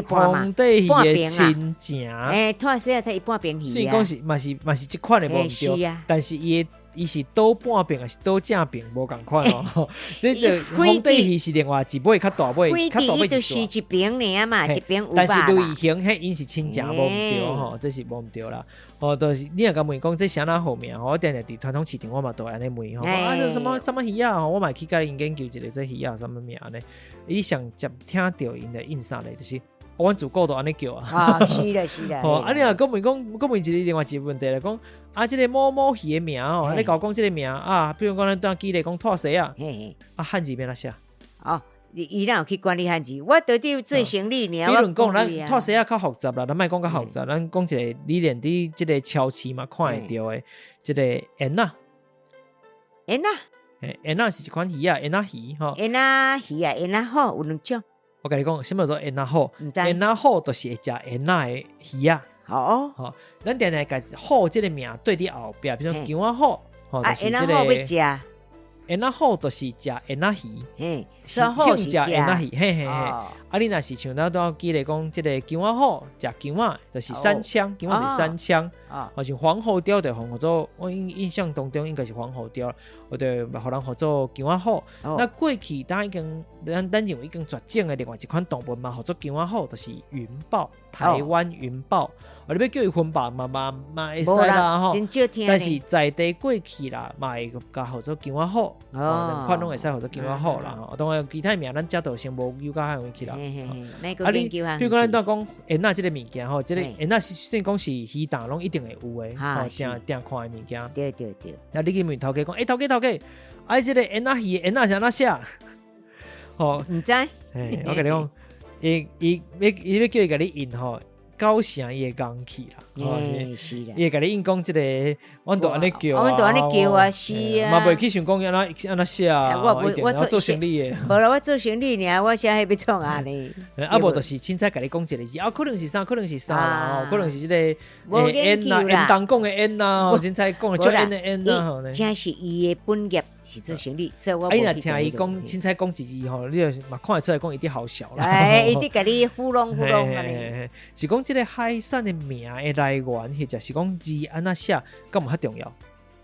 皇帝魚的親情。拖踅仔它一半邊魚啊。雖然講是嘛是嘛是這款的無毋對，但是伊的伊是倒半邊還是倒正邊無仝款哦。這這皇帝魚是另外一尾較大尾，較大尾就是一邊爾嘛，一邊有但是類型彼𪜶是親情無毋對吼，這是無毋對啦。哦，就是你若共問講這啥人號名？我定定佇傳統市場我嘛都會按呢問吼。啊，這什麼什麼魚仔？我嘛會去共𪜶研究一下這魚仔啥物名呢？伊上接聽著𪜶的印象咧，就是阮自古都按呢叫啊。啊，是啦是啦。吼，啊，你若閣問講，閣問一个另外一个問題來講，啊，這个某某魚的名哦，你共我講這个名啊，比如講咱拄仔舉例講拖踅仔，啊，漢字欲按怎寫？哦，伊哪有去管你漢字？我到底做生理爾。比如講，咱拖踅仔較複雜啦，咱莫講較複雜，咱講一個，你連佇這个超市嘛看會著的，這个蜆仔，蜆仔，蜆仔是一款魚仔，蜆仔魚吼。蜆仔魚啊，蜆仔虎有兩種。我共你講，啥物叫做蜆仔虎？蜆仔虎就是會食蜆仔的魚仔。哦，吼，咱定定共虎這个名對佇後壁，比如講薑仔虎，吼，就是這个。蜆仔虎就是食蜆仔魚，是興食蜆仔魚，嘿嘿嘿。啊，你若是像咱拄仔舉例講，這个薑仔虎食薑仔，就是山羌，薑仔就是山羌。啊，像黃喉貂就予做，我印象當中應該是黃喉貂，我就予人號做薑仔虎。那過去咱已經，咱認為已經絕種的另外一款動物嘛，號做薑仔虎，就是雲豹，台灣雲豹。啊，你欲叫伊雲豹嘛嘛嘛會使啦吼，但是在地過去啦，嘛會共號做薑仔虎，兩款攏會使號做薑仔虎啦吼。當然其他名咱遮就先無研究較遠去啦。啊，你比如講咱拄仔講蜆仔這个物件吼，這个蜆仔是雖然講是魚檔攏一定會有的，吼，定定看的物件。對對對。那你去問頭家講，欸，頭家頭家，啊，這个蜆仔魚蜆仔是按怎寫？吼，毋知。我共你講，伊伊欲伊欲叫伊共你印吼。九成伊會講去啦，伊會共你印講這个，阮都按呢叫啊，阮都按呢叫啊，是啊，嘛袂去想講按怎按怎寫啊，我做生理的，無啦，我做生理爾，我寫彼欲創按呢？啊無就是凊彩共你講一个字，啊可能是啥，可能是啥啦，吼，可能是這个煙啦，煙當講的煙啦，凊彩講的足煙的煙啦，吼。這是伊的本業是做生理，所以我啊，伊若聽伊講凊彩講一字吼，你就嘛看會出來講伊佇唬潲啦。哎，伊佇共你糊弄糊弄按呢。是講這个海產的名的來源，或者是講字按怎寫，敢有較重要？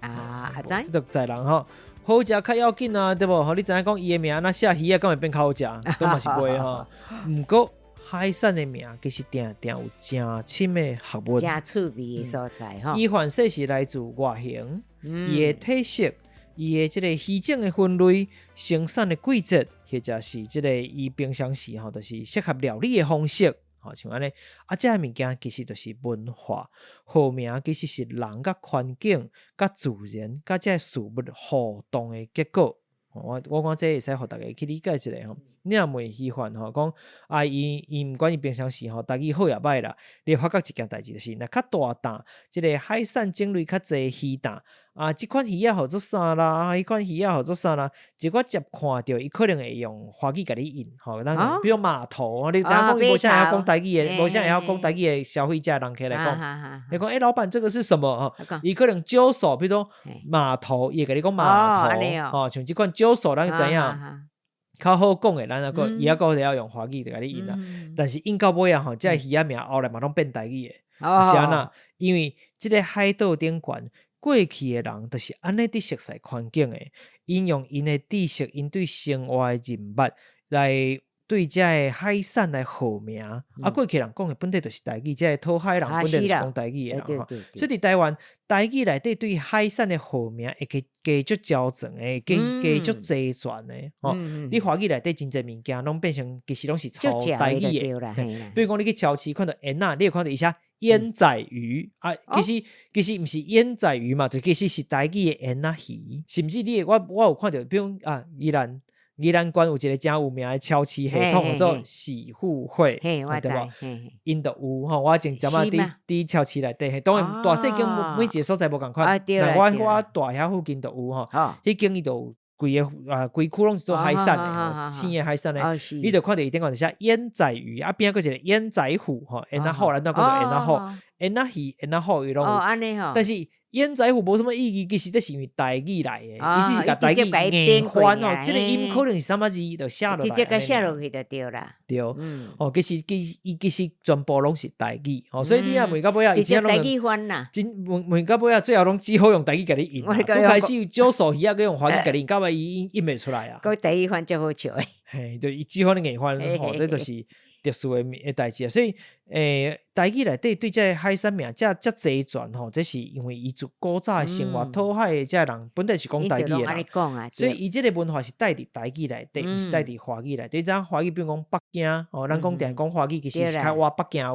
啊，阿知？這就在人吼，好食較要緊啊，對無？予你知影講伊的名按怎寫，魚仔敢會變較好食，都嘛是袂吼。毋過海產的名其實定定有誠深的學問，誠趣味的所在吼。伊凡勢是來自外形，伊的體色，伊的這个魚種的分類、生產的季節，或者是這个伊平常時吼，就是適合料理的方式。吼，像按呢，啊，這个物件其實就是文化，號名其實是人佮環境、佮自然、佮這个事物互動的結果。我講這會使予大家去理解一下吼。你若問魚販吼，講啊，伊伊毋管伊平常時吼，台語好抑歹啦，你會發覺一件代誌就是，若較大檔，這个海產種類較濟魚檔，啊，這款魚仔號做啥啦？啊，彼款魚仔號做啥啦？一寡接看著，伊可能會用華語共你印吼，咱比如碼頭，你知影講伊無啥會曉講台語的，無啥會曉講台語的消費者人客來講，你講欸，老闆這個是什麼？吼，伊可能招手，比如講碼頭，伊會共你講碼頭，吼，像這款招手，咱知影。較好講的，咱抑閣伊抑閣會曉用華語就共你印啦。但是印到尾仔吼，這个魚仔名後來嘛攏變台語的，是按怎？因為這个海島頂懸過去的人，就是按呢佇熟悉環境的，𪜶用𪜶的知識，𪜶對生活的認捌來對遮个海產來號名，啊，過去人講的本底就是台語，遮个討海人本底就是講台語的啦吼。所以佇台灣台語內底對海產的號名會加加足周全的，加加足齊全的吼。你華語內底真濟物件攏變成其實攏是抄台語的。比如講你去超市看著蜆仔，你會看著伊寫醃仔魚啊，其實毋是醃仔魚嘛，就其實是台語的蜆仔魚。甚至你會我有看著，比如講啊，宜蘭縣有一个誠有名的超市系統，叫做喜互惠，對無？𪜶就有吼，我前陣仔佇超市內底，當然大細間每一个所在無仝款，但我蹛遐附近就有吼，彼間伊就有規个啊規區攏是做海產的，生的海產的，你就看著伊頂懸寫醃仔魚，啊邊仔閣一个醃仔虎吼，蜆仔虎，咱拄講著蜆仔虎，蜆仔魚、蜆仔虎伊攏有，但是醃仔虎無啥物意義，其實這是因為台語來的，伊只是共台語硬翻哦，這个音可能是啥物字就寫落來，直接共寫落去就對啦。對，哦，其實其伊其實全部攏是台語，哦，所以你若問到尾仔，直接台語翻啦。真問問到尾仔，最後攏只好用台語共你印。剛開始少數魚仔閣用華語共你印，到尾伊印袂出來啊。閣台語翻足好笑的。嘿，對，伊只好你硬翻，吼，這就是特殊的的代誌啊。所以，台語內底對這个海產名遮遮齊全吼，這是因為伊自古早的生活討海的遮人本底是講台語的人，所以伊這个文化是帶佇台語內底，毋是帶佇華語內底。你知影華語比如講北京，吼，咱講定講華語，其實是較倚北京話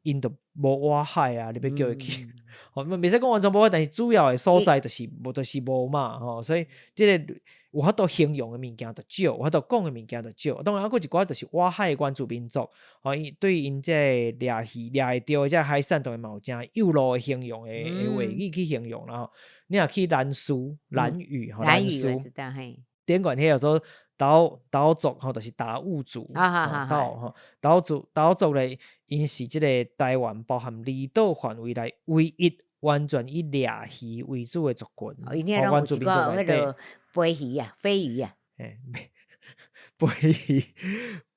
，𪜶就無倚海啊，你欲叫伊去，吼，袂使講完全無，但是主要的所在就是無，就是無嘛，吼，所以這个有法度形容的物件就少，有法度講的物件就少。當然，猶閣一寡就是倚海的原住民族，吼，伊對𪜶這个掠魚掠會著的這个海產，當然嘛有誠幼路的形容的的話語去形容啦吼。你若去蘭嶼，蘭嶼吼，蘭嶼，頂懸彼叫做達悟族吼，就是達悟族，達悟吼，達悟族達悟族咧，𪜶是這個台灣包含離島範圍內唯一完全以掠魚為主的族群。原住民族內底。飛魚啊，飛魚啊，嘿，飛魚，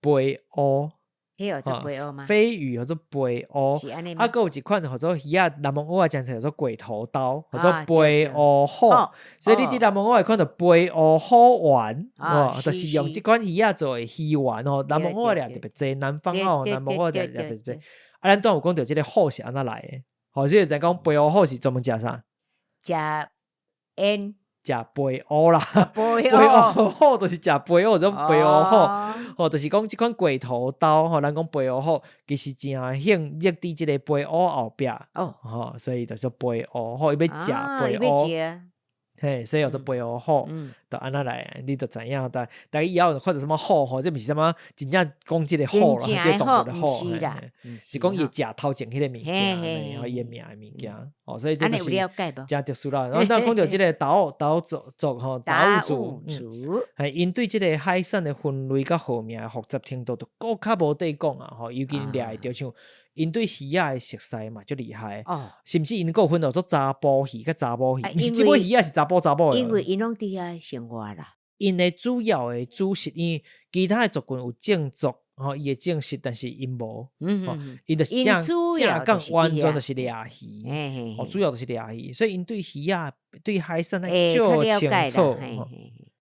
飛烏，彼叫做飛烏嗎？飛魚叫做飛烏，啊，閣有一款叫做魚仔，南門蚵仔誠濟叫做鬼頭刀，叫做飛烏虎。所以你佇南門蚵仔會看著飛烏虎丸，哦，就是用這款魚仔做的魚丸哦。南門蚵仔掠特別濟，南方哦，南門蚵仔掠特別濟。啊，咱拄有講著這个虎是按怎來的？吼，所以就講飛烏虎是專門食啥？食煙。食飛烏啦，飛烏虎就是食飛烏，種飛烏虎，吼，就是講這款鬼頭刀，吼，咱講飛烏虎，其實誠興熱佇這个飛烏後壁，吼，所以就說飛烏虎，伊欲食飛烏。嘿，所以叫做飛烏虎，就按呢來，你就知影。但但以後看著啥物虎吼，這毋是啥物真正講這个虎啦，這個動物的虎，是講伊食頭前彼个物件，伊的名的物件。哦，所以這就是誠特殊啦。然後咱講著這个達悟達悟族族吼，達悟族，係𪜶對這个海產的分類佮號名的複雜程度，就閣較無得講啊！吼，尤其掠會著像𪜶對魚仔的熟似嘛，足厲害。甚至𪜶閣有分做查埔魚佮查某魚，毋是這尾魚仔是查埔查某的。因為𪜶攏佇遐生活啦。𪜶的主要的主食，因為其他的族群有種作，吼，伊會種食，但是𪜶無，𪜶就是正正講完全就是掠魚，哦，主要就是掠魚，所以𪜶對魚仔、對海產愛足清楚。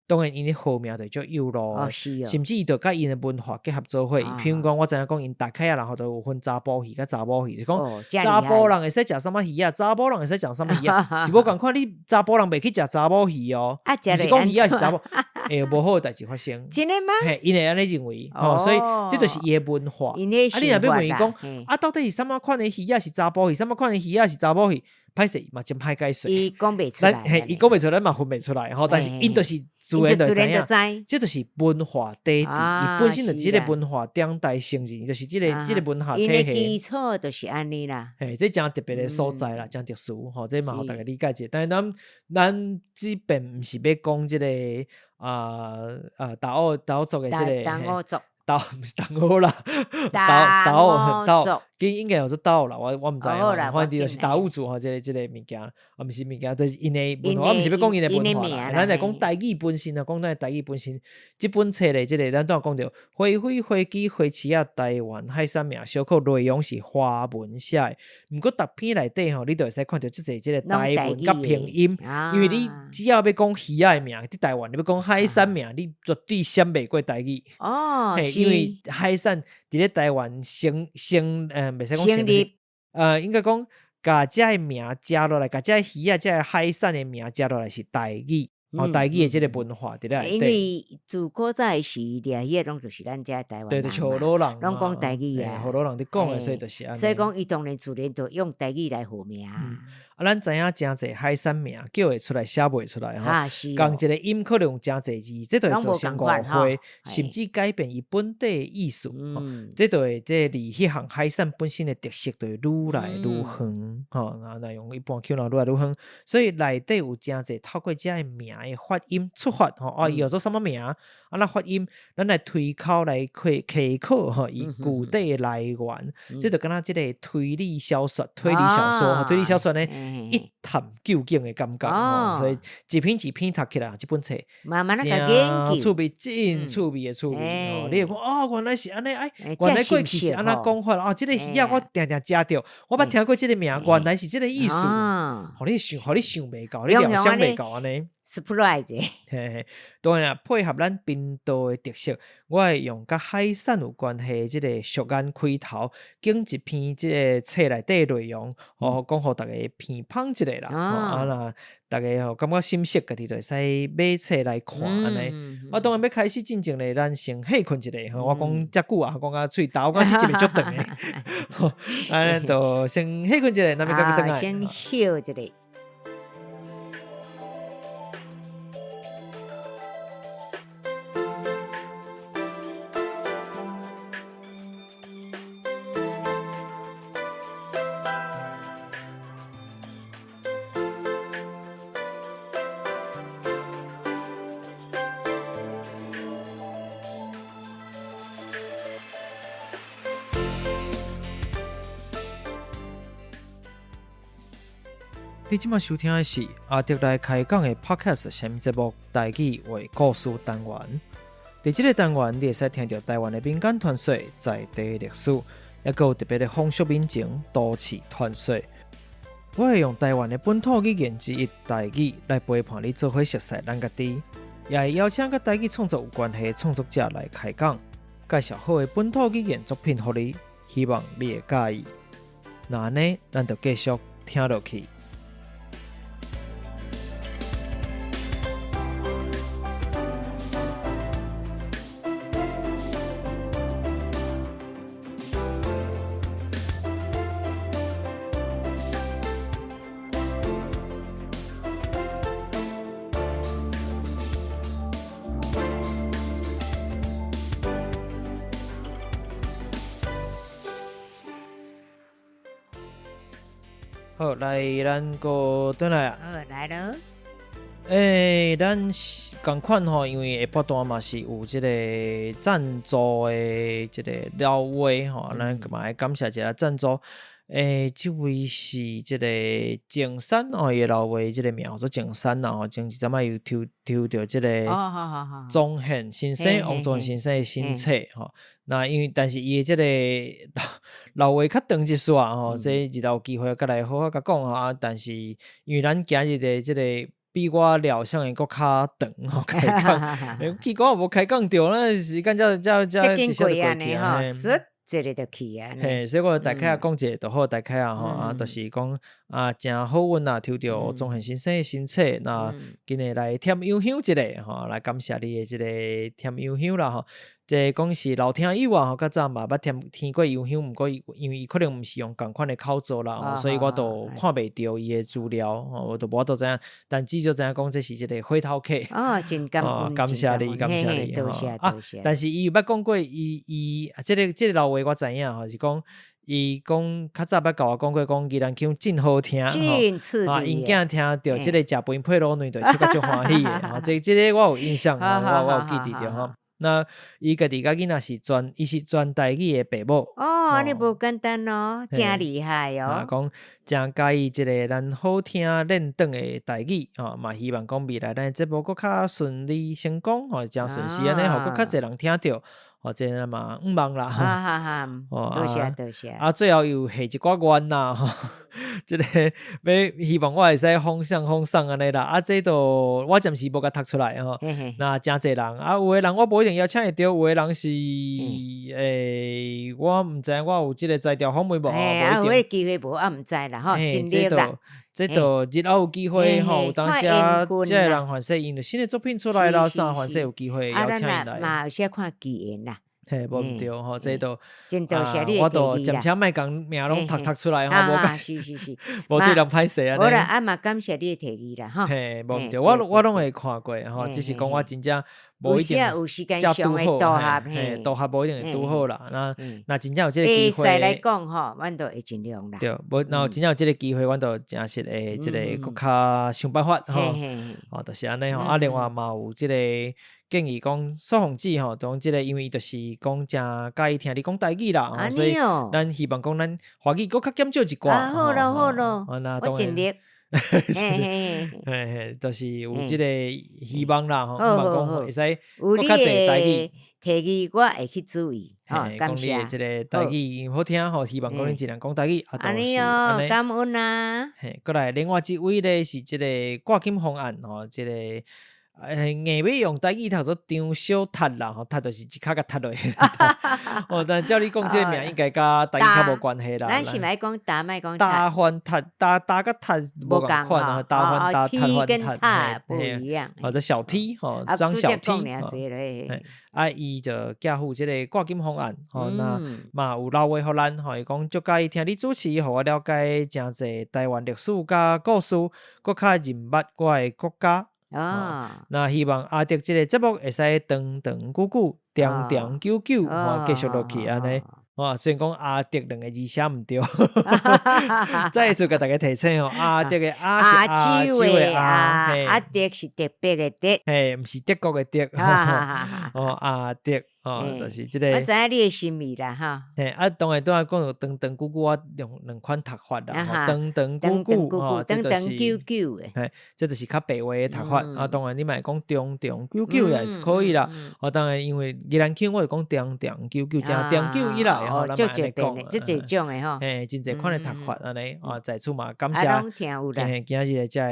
當然，𪜶的號名就足幼路，甚至伊就佮𪜶的文化結合做伙。譬如講，我知影講𪜶達凱仔人吼，就有分查埔魚佮查某魚，就講查埔人會使食啥物魚仔，查某人會使食啥物魚仔，是無仝款。你查埔人袂去食查某魚哦，毋是講魚仔是查某，會有無好的代誌發生。真的嗎？嘿，𪜶會按呢認為，吼，所以這就是伊的文化。啊，你若欲問伊講，啊，到底是啥物款的魚仔是查埔魚，啥物款的魚仔是查某魚？歹勢嘛，真歹解釋。伊講袂出來，嘿，伊講袂出來，咱嘛分袂出來吼。但是𪜶就是自然就知影，這就是文化底底，伊本身就這个文化長大成人，就是這个這个文化體系。𪜶的基礎就是按呢啦。嘿，這誠特別的所在啦，誠特殊吼，這嘛予大家理解一下。但是咱咱這邊毋是欲講這个啊達悟達悟族的這个。達悟族。達毋是達悟啦，達達悟達。其實應該叫做島啦，我毋知吼，哦，好啦，反正就是無要緊啦，達悟族吼，這個物件，啊，毋是物件，就是𪜶的文化，𪜶我毋是欲講𪜶的的文化啦，名啦，咱來講台語本身啊，講咱的台語本身，這本冊咧，這個咱拄仔講著，花花花枝花市仔台灣海產名，小可內容是華文寫的，毋過逐篇內底吼，你就會使看著足濟這個攏台文佮台語拼音，的，因為你啊，只要欲講魚仔的名，佇台灣你欲講海產名，你絕對閃袂過台語。哦，嘿，因為是，海產佇咧台灣成成，袂使講成成立，應該講共這个名食落來，共這个魚仔、這个海產的名食落來是台語，吼，台語的這個文化佇咧內因底。為自古早的時，掠魚仔攏就是咱遮台灣對，人就是河嘛，洛人攏講台嘛，語啊，嘿，河洛人佇講的，所以嘿，就是按所以呢。講伊當然自然就用台語來號名。啊，咱知影誠濟海產名叫會出來，寫袂出來吼，哈，是仝哦，一個音可能有誠濟字，這就會攏無造成仝款誤會，吼，甚嘿，至改變伊本底的意思，吼，這就會這離彼項海產本身的特色就會愈來愈遠，吼，啊，若用一般口若愈來愈遠，所以內底有誠濟透過這个名的發音出發，吼，啊，伊叫做啥物名，啊，咱發音，咱來推敲來稽考吼，伊具體的來源，這就敢若這個推理小說，推理小說，推理小說呢，一探究竟的感覺，吼，所以一篇一篇讀起來，這本冊慢慢仔共研究，真趣味，真趣味的趣味，吼，你會講哦，原來是按呢，哎，原來過去是按怎講法，哦，這個魚仔我定定食著，我捌聽過這個名，原來是這個意思，予你想，予你想袂到，你料想袂到按呢。 surprise，嘿嘿，當然啦，配合咱頻道的特色，我會用佮海產有關係的這個俗言開頭，揀一篇這個冊內底內容，吼，講予逐家鼻芳一下啦，吼，啊若逐家吼感覺心適，家己就會使買冊來看按呢。我當然欲開始進前咧，咱先歇睏一下，吼，我講遮久啊，講甲喙焦，我講這集會足長的，吼，按呢就先歇睏一下，咱欲閣轉來。先歇一下。你這馬收聽的是阿德來開講的 Podcast 啥物節目？台語話故事單元。佇這個單元，你會使聽著台灣的民間傳說、在地歷史，抑閣有特別的風俗民情、都市傳說。我會用台灣的本土語言之一台語來陪伴你做伙熟悉咱家己，也會邀請佮台語創作有關係的創作者來開講，介紹好的本土語言作品予你，希望你會佮意。那按呢，咱就繼續聽落去。好，來，咱閣轉來啊。好，來囉。欸，咱是仝款吼，因為下晡段嘛是有這個贊助的這個老話吼，咱嘛愛感謝一下贊助。欸，這位是這個靜山哦，伊的老話這個名叫做靜山啦吼，前一陣仔有抽抽著這個宗憲先生，王宗憲先生的新冊吼。那因為但是伊的這個老話較長一絲吼，這日後有機會閣來好好共講吼。啊，但是因為咱今日的這個比我料想的閣較長吼，開講，結果無開講著，咱時間才才才一下就過去啊。這個就去啊，嘿，所以我大概講一下就好，大概啊吼，啊，就是講啊，誠好運啊，抽著宗憲先生的新冊，那今日來添油香一下吼，來感謝你的這個添油香啦吼。這講是老聽友啊，吼，較早嘛捌聽聽過油香，毋過因為伊可能毋是用仝款的口座啦，所以我都看袂著伊的資料，吼，我都無法度知影。但至少知影講這是一個回頭客。哦，真感恩，感謝你，感謝你，多謝啊多謝。但是伊有捌講過，伊伊這個這個老話我知影吼，是講伊講較早捌共我講過，講宜蘭腔真好聽，吼，啊，𪜶囝聽著這個食飯配滷卵就笑甲足歡喜的，吼，這這個我有印象，我有記佇著吼。那伊家己佮囡仔是全，伊是全台語的爸母。哦，按呢無簡單哦，誠厲害哦。講誠佮意這个咱好聽輪轉的台語，吼，嘛希望講未來咱的節目閣較順利成功，吼，誠順勢按呢，予閣較濟人聽著。哦，這個嘛向望啦，哦，多謝多謝。啊，最後又下一寡願啦，吼，這個欲希望我會使風向風送按呢啦。啊，這都我暫時無共讀出來吼。那誠濟人，啊，有的人我無一定邀請會著，有的人是欸，我毋知影我有這個才調範圍無，無一定。有彼個機會無，啊，毋知啦，吼，盡力啦。這都日後有機會吼，有當時這個人凡勢𪜶新的作品出來了，啥凡勢有機會邀請𪜶來。嘛有時看機緣啦。嘿，無毋對吼，這都真多謝你我都暫且莫共名攏讀讀出來吼，無是是是，無對人歹勢按呢。無啦，啊嘛感謝你的提議啦，吼。嘿，無毋對，我攏會看過吼，只是講我真正無一定才拄好，嘿，拄合無一定會拄好啦。那若真正有這个機會，會使來講吼，阮都會盡量啦。對，無若有真正有這个機會，阮就誠實會這个閣較想辦法吼。哦，就是按呢吼。啊，另外嘛有這个建議講蘇鳳姊吼，講這个因為伊就是講誠佮意聽你講台語啦，所以咱希望講咱華語閣較減少一寡。啊，好咯好咯，我盡力。嘿嘿嘿，就是有這个希望啦吼，希望講會使閣較濟台語。提議我會去注意，吼，感謝。講你的這个台語好聽吼，希望講你盡量講台語。按呢哦，感恩啊。嘿，過來另外一位咧是這个掛金方案吼，這个。欸，硬欲用台語讀做張小踢啦，吼，踢就是一跤共踢落去。哦，但照你講這个名應該佮台語較無關係啦。咱是欲講打，莫講打翻踢，打打佮踢無仝款啊，打翻打踢翻踢，不一樣。或者小 T 吼，張小 T。啊，伊就寄付這个掛金方案，吼，那嘛有留話予咱，吼，伊講足佮意聽你主持，予我了解誠濟台灣歷史佮故事，閣較認捌我的國家。哦，那希望阿德這个節目會使長長久久、長長久久，吼，繼續落去按呢。哇，雖然講阿德兩个字寫毋對，再一次共大家提醒哦，阿德的阿是亞洲的亞，阿德是特別的德，嘿，毋是德國的德，哦，阿德。哦，就是這个。我知影你的心意啦，吼。嘿，啊，當然拄仔講長長久久，我用兩款讀法啦，吼，長長久久，吼，長長久久的。嘿，這就是較白話的讀法。啊，當然你嘛會講長長久久也是可以啦。哦，當然因為宜蘭腔我會講長長久久，誠長久以來吼，咱嘛按呢講。足濟種的吼。嘿，真濟款的讀法按呢，啊，在此嘛感謝。嘿，今日的這个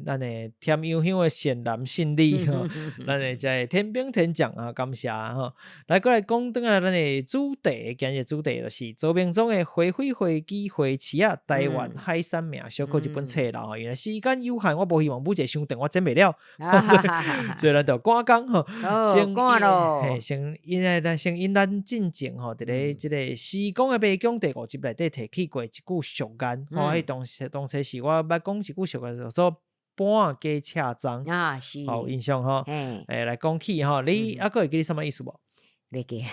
咱的添油香的善男信女吼，咱的這个天兵天將啊，感謝吼。來，過來講轉來咱的主題，今日主題就是周明忠的《花火花枝花市仔台灣海產名小可這本冊啦。因為時間有限，我無希望母一個傷長，我剪袂了，所以咱就趕工吼。先趕咯。嘿，先因為咱先引咱進前吼，佇咧這个時光的迷宮第五集內底提起過一句俗諺，吼，彼當時當初是我捌講一句俗諺，叫做盤加赤鬃啊，是，有印象吼。欸，來講起吼，你猶閣會記得啥物意思無？袂記，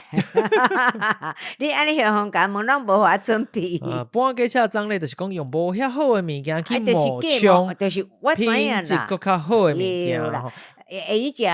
你按呢雄雄共問，攏無法準備。盤加赤鬃咧，就是講用無遐好的物件去冒充，就是我知影啦，品質閣較好的物件吼。會會食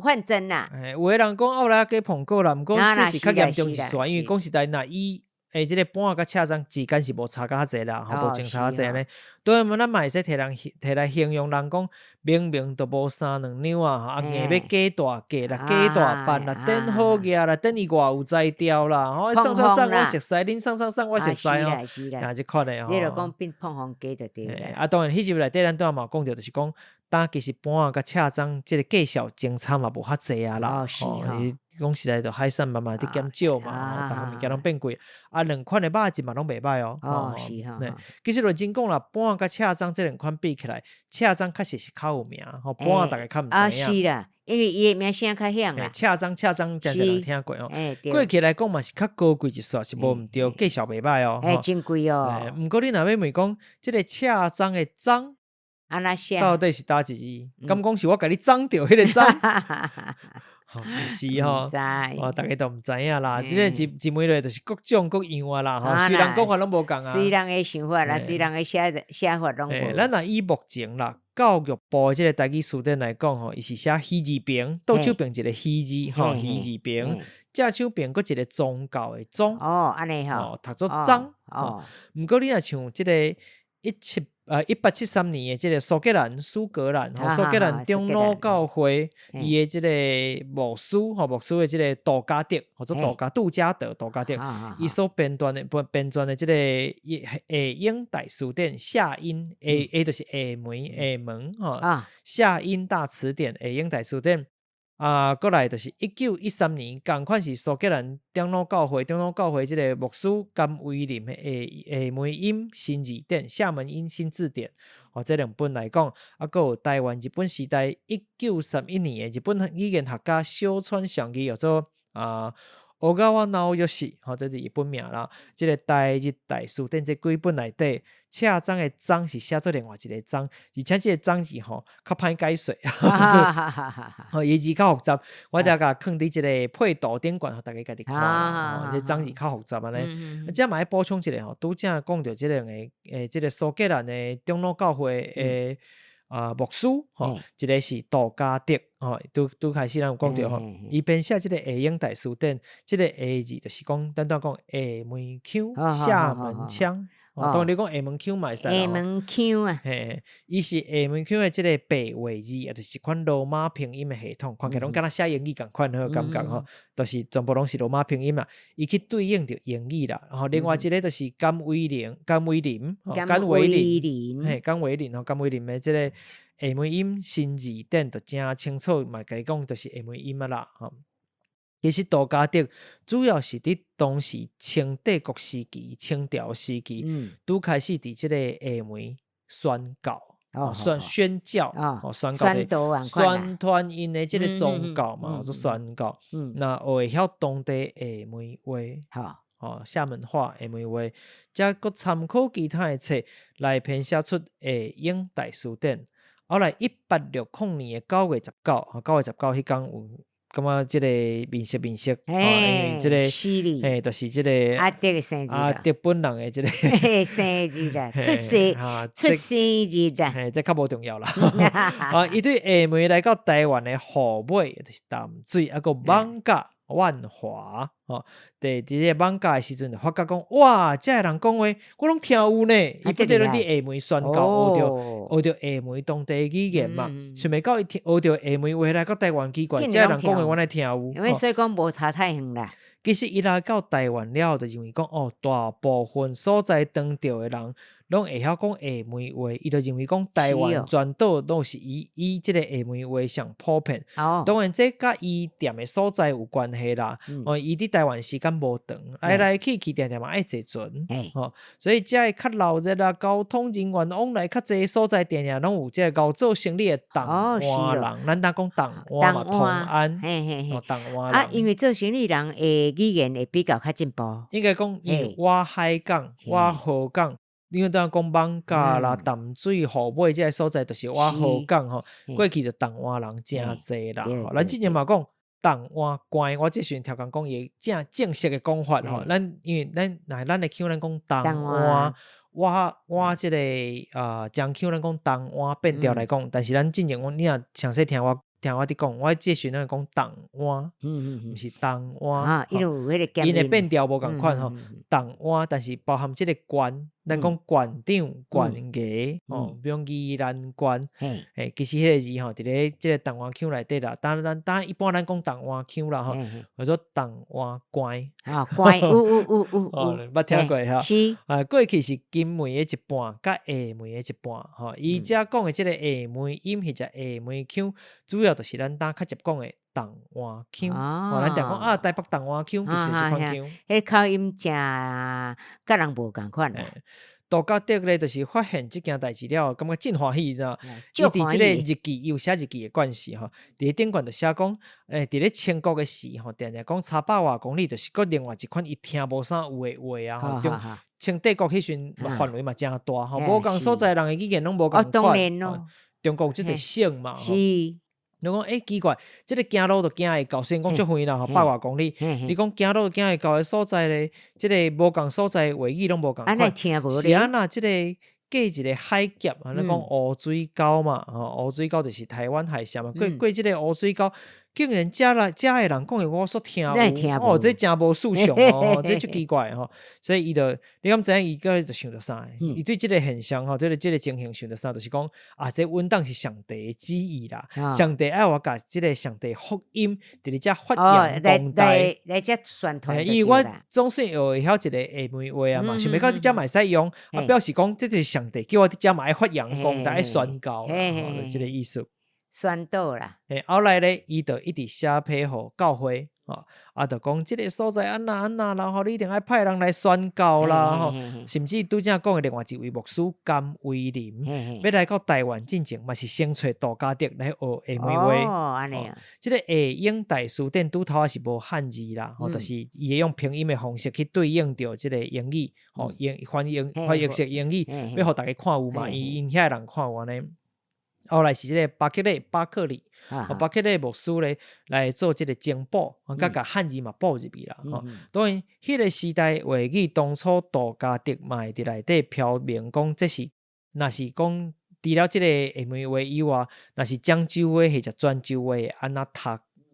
反真啦。有的人講後來加蘋果啦，毋過這是較嚴重一撮，因為講實在，若伊欸，這个盤佮赤鬃之間是無差較濟啦，吼，無相差較濟按呢。對嘛，咱嘛會使提人提來形容人講，明明都無三兩兩啊，啊硬欲假大假啦，假大扮啦，等好額啦，等伊偌有才調啦，吼，送送送我熟似，恁送送送我熟似吼，啊，這款的吼。你著講變膨風雞就對啦。啊，當然，彼集內底咱拄仔嘛有講著，就是講，當其實盤佮赤鬃這个介紹相差嘛無較濟啊啦，吼。講實在，就海產慢慢佇減少嘛，逐項物件攏變貴，啊，兩款的肉質嘛攏袂䆀哦。哦，是吼。其實認真講啦，盤佮赤鬃這兩款比起來，赤鬃確實是較有名，吼，盤逐家較毋知影。啊，是啦，因為伊的名聲較響啦。赤鬃赤鬃，誠濟人聽過哦。過去來講嘛是較高貴一撮，是無毋對，價數袂䆀哦。欸，真貴哦。毋過你若欲問講，這个赤鬃的鬃，按怎寫？到底是佗一字？敢講是我共你髒著彼个髒？毋是吼，哦，逐家都毋知影啦。你咧一一問落就是各種各樣啊啦，吼。雖然講法攏無仝啊，隨人的想法啦，隨人的寫寫法攏無。咱若以目前啦，教育部的這个台語辭典來講吼，伊是寫魚字邊，倒手邊一个魚字吼，魚字邊，正手邊閣一个宗教的宗。哦，按呢吼，讀做宗。哦，毋過你若像這个1873年的這个蘇格蘭蘇格蘭吼，蘇格蘭長老教會伊的這个牧師吼，牧師的這個杜嘉德，或者杜嘉杜嘉德杜嘉德，伊所編撰的這個下英大辭典夏音下下就是廈門廈門吼，夏音大詞典下英大辭典。啊，閣來就是1913年，仝款是蘇格蘭長老教會長老教會這个牧師甘威林的廈廈門音新字典、廈門音新字典，吼，這兩本來講，啊，閣有台灣日本時代1931年的日本語言學家小川祥義，叫做啊。小川直義，吼，這是伊本名啦。這个台日大辭典這幾本內底，赤欉的欉是寫做另外一个欉，而且這个欉字吼較歹解說，吼，伊字較複雜，我才共囥佇這个配圖頂懸，予大家家己看啦。吼，這欉字較複雜按呢。啊，這嘛愛補充一下吼，拄才講著這兩个，這个蘇格蘭的長老教會的啊牧師，吼，一个是杜嘉德，吼，拄拄開始咱有講著吼，伊編寫這个下英大辭典，這个下字就是講，咱拄講廈門腔、廈門腔，當然你講廈門腔嘛會使。廈門腔啊，嘿，伊是廈門腔的這个白話字，也就是一款羅馬拼音的系統，看起來攏敢若寫英語仝款，彼個感覺吼，就是全部攏是羅馬拼音嘛，伊去對應著英語啦。吼，另外一个就是甘威林，甘威林，甘維林，嘿，甘維林吼，甘維林的這个廈門音新字典就誠清楚，嘛共你講就是廈門音啊啦，吼。其實杜嘉德主要是佇當時清帝國時期、清朝時期，拄開始佇這个廈門宣教、宣宣教、宣教、宣傳𪜶的這个宗教嘛，做宣教。那學會曉當地廈門話，吼，廈門話、廈門話，才閣參考其他的冊來編寫出下英大辭典。後來1860年的9月19，9月19彼工有感覺這个面色面色，因為這个，嘿，就是這个阿德的生日，阿德本人的這个生日啦，出生日啦，嘿，這較無重要啦。啊，伊對廈門來到台灣的虎尾，就是淡水，啊，閣艋舺萬華，吼，佇佇這個艋舺的時陣，就發覺講，哇，遮的人講話，我攏聽有呢。伊本底攏佇廈門宣教，學著廈門當地語言嘛。想袂到伊聽學著廈門話來到台灣，奇怪，遮的人講話我哪會聽有？因為所以講無差太遠啦。其實伊來到台灣了後，就認為講，哦，大部分所在當地的人攏會曉講廈門話，伊就認為講台灣全島攏是以這个廈門話上普遍。當然，這佮伊踮的所在有關係啦。哦，伊佇台灣時間無長，來來去去定定嘛愛坐船。吼，所以遮的較鬧熱啦，交通人員往來較濟所在，定定攏有這个𠢕做生理的台灣人。咱當講台灣嘛，同安。哦，台灣啊，因為做生理人的語言會比較較進步。應該講，因為倚海港、倚河港。因為當講艋舺啦、淡水、虎尾這个所在，就是倚河港吼。過去就台灣人誠濟啦。咱之前嘛講台灣關，我這時陣超工講伊正正式的講法吼。咱因為咱若咱的腔，咱講台灣，我這个漳腔，咱講台灣變調來講，但是咱進前我你若詳細聽我佇講，我這時陣講台灣，毋是台灣，啊，因的變調無仝款吼，台灣，但是包含這个縣，咱講縣長、縣衙，吼，比如講宜蘭縣，嘿，其實彼个字吼，佇咧這个台灣腔內底啦，當咱當一般咱講台灣腔啦吼，叫做台灣關，啊，關，有有有有有，捌聽過吼？是，啊，過去是金門的一半，佮廈門的一半，吼，伊遮講的這个廈門音或者廈門腔，主要就是咱呾較捷講的台灣腔，哦，咱定講啊，台北台灣腔就是這款腔。彼口音誠佮人無仝款啦。杜嘉德咧，就是發現這件代誌了後，感覺真歡喜，你知影？伊佇這個日記，伊有寫日記的關係吼，佇咧頂懸就寫講，佇咧清國的時吼，定定講差百外公里，就是閣另外一款伊聽無啥有的話啊，吼。中清帝國彼時陣範圍嘛誠大吼，無仝所在人的語言攏無仝款。中國有這濟省嘛，是。你講欸，奇怪，這个行路就行會到，雖然講足遠啦，吼，百外公里。你講行路就行會到的所在咧，這个無仝所在話語攏無仝款。是按怎這个過一个海峡，啊，咱講烏水溝嘛，吼，烏水溝就是台灣海峽嘛，過過這个烏水溝，竟然遮來遮的人講的我所聽有，哦，這誠無思想哦，這足奇怪吼，所以伊就，你敢知影伊閣就想著啥？伊對這个現象吼，這個情形想著啥？就是講啊，這穩當是上帝的旨意啦，上帝愛我共這个上帝福音佇咧遮發揚光大，來遮宣傳。因為我總算學會曉一个廈門話啊嘛，想袂到佇遮嘛會使用，啊，表示講這就是上帝叫我佇遮嘛愛發揚光大，愛宣告，就是這个意思。宣導啦。嘿，後來咧，伊就一直寫批予教會，吼，啊，就講這个所在按那按那，然後你一定愛派人來宣教啦，吼，甚至拄才講的另外一位牧師甘為霖，欲來到台灣進前，嘛是先揣杜嘉德來學廈門話。哦，按呢啊。這个下英大辭典拄頭仔是無漢字啦，吼，就是伊會用拼音的方式去對應著這个英語，吼，英翻譯翻譯成英語，欲予逐家看有嘛，伊𪜶遐的人看有按呢。後來是這个巴克禮巴克禮，巴克禮牧師咧來做這个增補，佮共漢字嘛補入去啦。吼，當然，彼个時代話語當初杜嘉德嘛會佇內底標明講，這是若是講除了這个廈門話以外，若是漳州話或者泉州話按怎讀？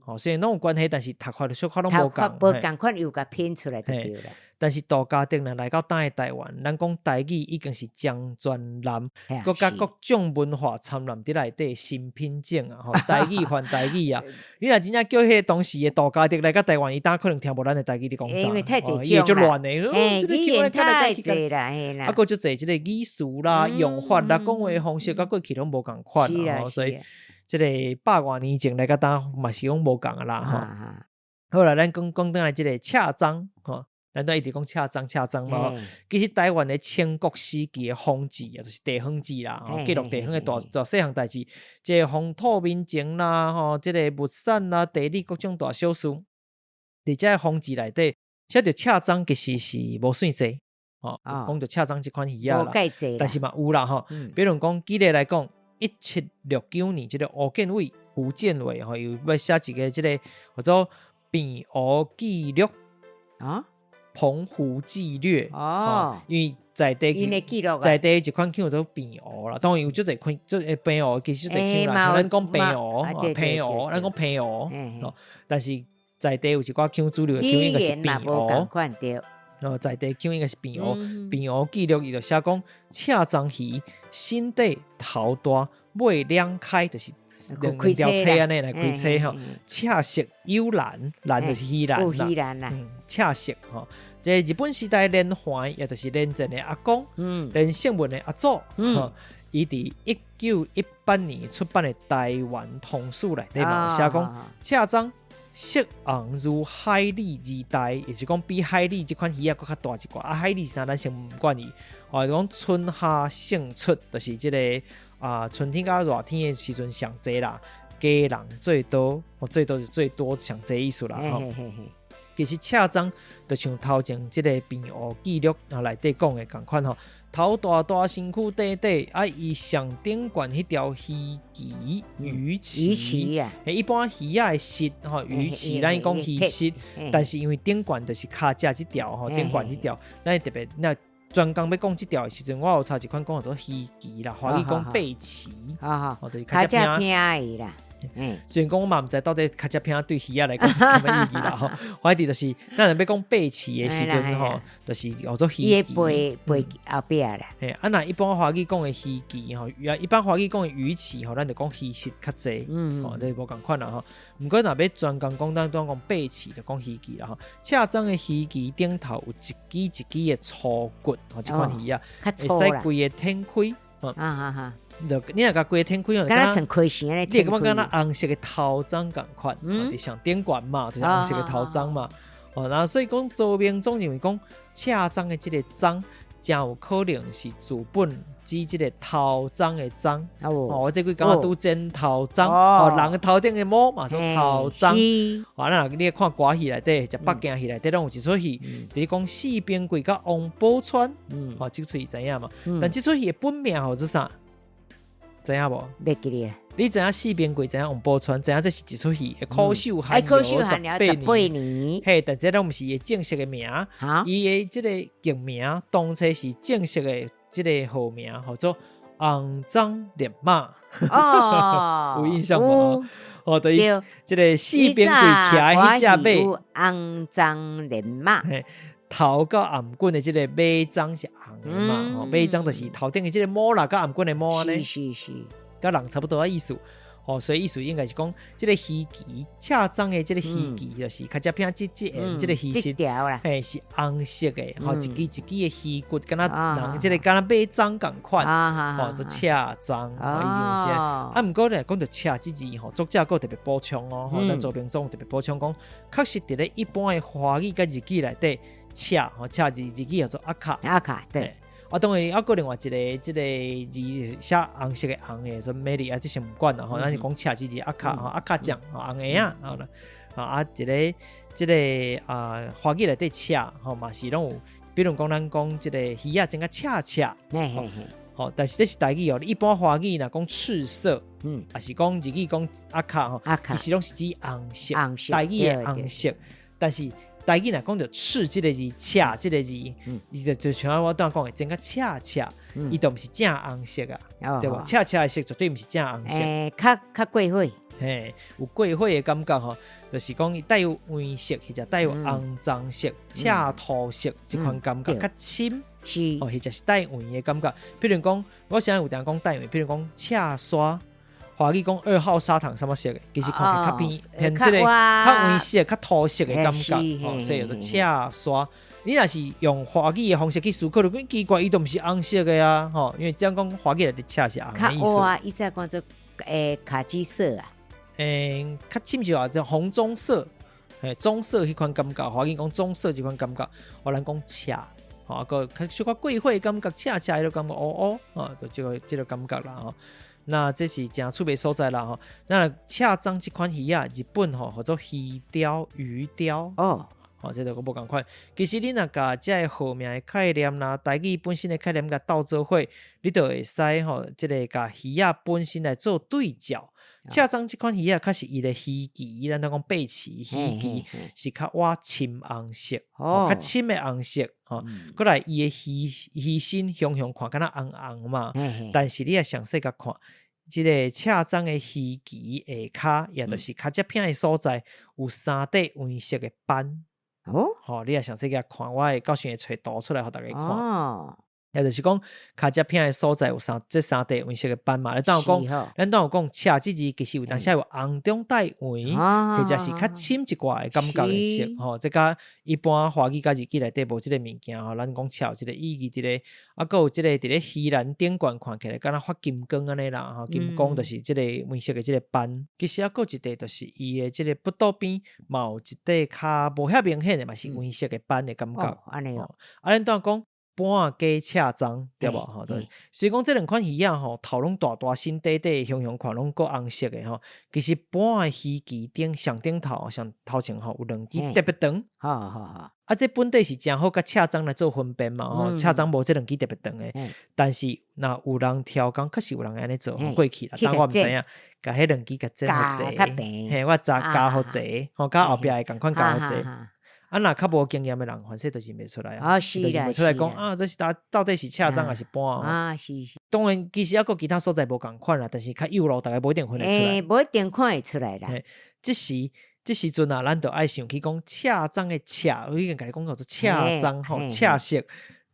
吼，雖然攏有關係，但是讀法小可攏無仝。無仝款又共拼出來就對啦。但是杜嘉德若來到今的台灣，咱講台語已經是漳泉南，閣佮各種文化摻雜佇內底新品種啊！吼，台語還台語啊！你若真正叫彼个當時的杜嘉德來到台灣，伊當可能聽無咱的台語佇講啥，因為太濟伊會足亂的。語言太濟啦，嘿啦。啊，閣足濟這个語詞啦、用法啦、講話方式，佮過去攏無仝款啊！所以這个百外年前來到今嘛是攏無仝啊啦！吼，好啦，咱講講轉來這个赤鬃吼。咱都一直講赤鬃赤鬃嘛，其實台灣的清國時期的方志啊，就是地方志啦，記錄地方的大大細項代誌，這個風土民情啦，吼，這个物產啦、地理各種大小事，佇這个方志內底寫著赤鬃其實是無算濟，吼，講著赤鬃這款魚仔啦，但是嘛有啦，吼，比如講舉例來講，1769年，這个吳建偉、胡建偉吼，伊欲寫一个這个叫做《平湖記錄》啊。澎湖紀略哦，因為在地在地一款腔叫做平湖啦，當然有足濟款，足濟平湖其實足濟腔啦，像咱講平湖、平湖，咱講平湖，但是在地有一寡腔主流的腔應該是平湖。哦，在地腔應該是平湖，平湖紀略伊就寫講赤鬃魚身底頭大，尾兩開，就是兩條刺按呢來開刺吼，赤色有藍，藍就是魚藍啦，赤色吼。這日本時代連環，也就是連戰的阿公，連勝文的阿祖，伊佇1918年出版的《台灣通史》內底嘛有寫講，赤鬃色紅如海蠣二大，也就是講比海蠣這款魚仔閣較大一寡。啊，海蠣是啥？咱先毋管伊。哦，講春夏盛出，就是這個啊，春天佮熱天的時陣上濟啦，家人最多，最多是最多上濟意思啦。其實赤鬃就像頭前這个平湖記錄啊內底講的仝款吼，頭大大，身軀短短，啊，伊上頂懸彼條魚鰭魚鰭，一般魚仔的舌吼魚鰭，咱講魚舌，但是因為頂懸就是跤脊這條吼，頂懸這條，咱特別那專工欲講這條的時陣，我有查一款講叫做魚鰭啦，華語講背鰭，吼，就是跤脊偏啦。雖然講我嘛毋知到底跤脊偏對魚仔來講是啥物意義啦吼，反正就是咱若欲講背鰭的時陣吼，就是叫做魚鰭。背背後壁啦。嘿，啊若一般華語講的魚鰭吼，一般華語講的魚鰭吼，咱就講魚舌較濟，吼，這無仝款啦吼。毋過若欲專工講，咱當講背鰭就講魚鰭啦吼。赤鬃的魚鰭頂頭有一支一支的粗骨，吼，這款魚仔會使規个展開。你若共規个展開，敢若像開匙按呢，你會感覺敢若紅色的頭鬃仝款，佇上頂懸嘛，就是紅色的頭鬃嘛。哦，然後所以講，周明總認為講，赤鬃的這个鬃，誠有可能是字本指這个頭鬃的鬃。哦，我這幾工拄剪頭鬃，哦，人的頭頂的毛嘛算頭鬃。哦，咱若你看歌戲內底，或者北京戲內底，攏有一出戲，就是講四平貴佮王寶釧。哦，這出戲知影嘛？但這出戲的本名號做啥？知影無？袂記咧。你知影四平貴，知影王寶釧，知影這是一出戲，苦守寒窯十八年。嘿，但這攏毋是伊正式的名。伊的這个劇名當初是正式的。這个號名號做紅鬃烈馬。哦，有印象無？哦，對，這个四邊櫃騎彼隻馬，紅鬃烈馬。嘿，頭佮頷頸的這个尾鬃是紅的嘛？吼，尾鬃就是頭頂的這个毛啦，佮頷頸的毛按呢，是是是，佮人差不多的意思。吼，所以意思應該是講，這个魚鰭赤鬃的這个魚鰭，就是較只偏這這這个魚身，嘿，是紅色的，吼，一支一支的魚骨，敢若人這个敢若馬鬃仝款，吼，做赤鬃，伊認為是。啊，毋過咧，講著赤這字吼，作者閣特別補充哦，吼，咱周平總特別補充講，確實佇咧一般的華語佮日語內底，赤吼赤字日語叫做赤，赤，對。啊，當然，啊，閣另外一个這个字寫紅色的紅的，說美麗啊，這先毋管啦吼，咱是講赤字字赤吼，赤醬吼，紅的啊，好啦，啊，一个這个啊，華語內底赤吼嘛是攏有，比如講咱講這个魚仔煎甲赤赤，吼，但是這是台語哦，一般華語若講赤色，抑是講日語講赤吼，其實攏是指紅色，台語的紅色，但是。台語若講著赤這个字，赤這个字，伊就就像我拄仔講的，煎甲赤赤，伊就毋是正紅色啊，對無？赤赤的色絕對毋是正紅色。欸，較較過火，嘿，有過火的感覺吼，就是講伊帶有黃色，或者帶有紅棕色、赤土色這款感覺較深，哦，或者是帶黃的感覺。比如講，我啥有當講帶黃，比如講赤沙。華語講二號砂糖啥物色的，其實看起來較偏偏這个較黃色、較土色的感覺，哦，所以叫做赤沙。你若是用華語的方式去思考，就講奇怪，伊都毋是紅色的啊，吼，因為這樣講華語內底赤是紅的意思。較烏啊，意思講做卡其色啊，較深就話就紅棕色，嘿，棕色彼款感覺，華語講棕色這款感覺，予咱講赤，吼，閣較小可過火的感覺，赤赤彼個感覺，烏烏，哦，就這个這个感覺啦，吼。那這是誠趣味所在啦吼。那赤鬃這款魚仔，日本吼號做魚鯛、魚鯛哦，吼，這就閣無仝款。其實你若共這个號名的概念啦，台語本身的概念共鬥做伙，你就會使吼，這个共魚仔本身來做對照。赤鬃這款魚仔，確實伊的魚鰭，咱都講背鰭魚鰭是較倚深紅色，較深的紅色，吼。閣來伊的魚魚身雄雄看敢若紅紅嘛，但是你若詳細共看，這个赤鬃的魚鰭下跤，也就是跤脊片的所在，有三塊黃色的斑。吼，你若詳細共看，我會到時會揣圖出來予大家看。也就是講，跤脊片的所在有三這三塊黃色的斑嘛。咱有講，咱拄有講赤這字其實有當時有紅中帶黃，或者是較深一寡的感覺的色。吼，這佮一般華語佮日語內底無這个物件吼。咱講赤有這个意義佇咧，啊，閣有這个佇咧魚欄頂懸看起來敢若發金光按呢啦，吼，金光就是這个黃色的這个斑。其實猶閣有一塊就是伊的這个腹肚邊嘛有一塊較無遐明顯的，嘛是黃色的斑的感覺。按呢哦。啊，咱拄仔講。斑仔加赤鬃，對無？吼，對。所以講這兩款魚仔吼，頭攏大大身短短，雄雄看攏閣紅色的吼。其實斑的魚鰭頂上頂頭上頭前吼有兩支特別長。啊，這本底是誠好佮赤鬃來做分辨嘛，吼。赤鬃無這兩支特別長的。但是若有人挑工，確實有人會按呢做過去啦，但我毋知影，共彼兩支共剪予齊。嘿，我加加予齊，吼，佮後壁的仝款加予齊。啊，若較無經驗的人，反正就是認袂出來啊，就認袂出來講啊，這是到底是赤鬃還是斑啊？是是。當然，其實猶閣其他所在無仝款啦，但是較幼路，逐家無一定分會出來。欸，無一定看會出來啦。這時這時陣啊，咱就愛想起講赤鬃的赤，我已經共你講叫做赤鬃吼，赤色，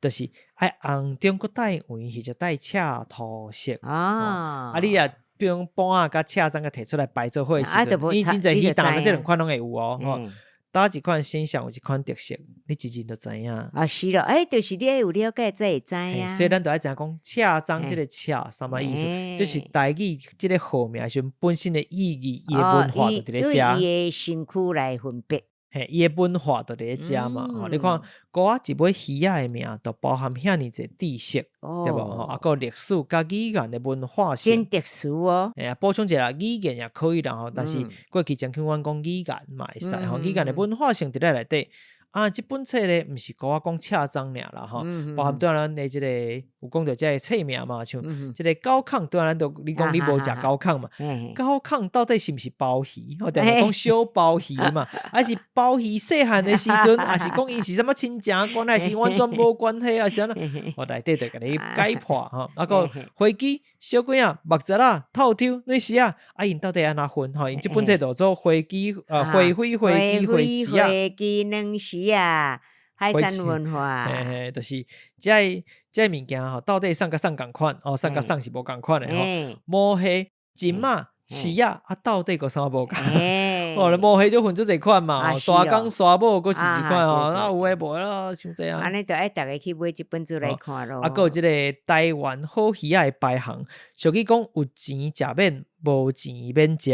就是愛紅中閣帶黃，或者帶赤土色。啊，你若比如講斑仔佮赤鬃共提出來擺做伙的時陣，伊真濟魚檔，這兩款攏會有哦。佗一款身上有這款特色，你一認就知影。啊，是咯，欸，就是你愛有了解才會知影。所以咱就愛知影講赤鬃這个赤啥物意思，就是台語這个號名時陣本身的意義，伊的文化就佇咧遮。伊的身軀來分別。嘿，伊的文化就佇咧遮嘛。吼，你看，孤仔一尾魚仔的名，就包含遐爾濟知識，對無？吼，啊，閣歷史佮語言的文化性。真特殊哦。嘿啊，補充一下，語言也可以啦吼，但是過去曾經阮講語言嘛會使吼，語言的文化性佇咧內底。啊，這本冊咧，毋是孤仔講赤鬃爾啦吼，包含對咱的這个。有講著這个冊名嘛，像這个高亢，對啊，咱都你講你無食高亢嘛？高亢到底是毋是鮑魚？吼，定定講小鮑魚嘛，還是鮑魚細漢的時陣，抑是講伊是啥物親情關係，是完全無關係，抑是按怎？我內底就共你解破吼。啊，閣花枝、小鬼仔、木雜仔、透抽、軟絲仔，啊，𪜶到底按怎分？吼，𪜶這本冊就做花枝，花粉、花枝、花枝仔、花枝、軟絲仔。海產文化，嘿嘿，就是這个這个物件吼，到底送佮送仝款？哦，送佮送是無仝款的吼。毛蟹、蟳仔、翅仔，啊，到底閣啥無仝？哦，毛蟹就分做濟款嘛，沙公、沙母，閣是一款吼，啊，有的無的啦，傷濟啊。按呢就愛逐家去買這本書來看囉。啊，閣有這個台灣好魚仔的排行，俗語講有錢食免，無錢免食。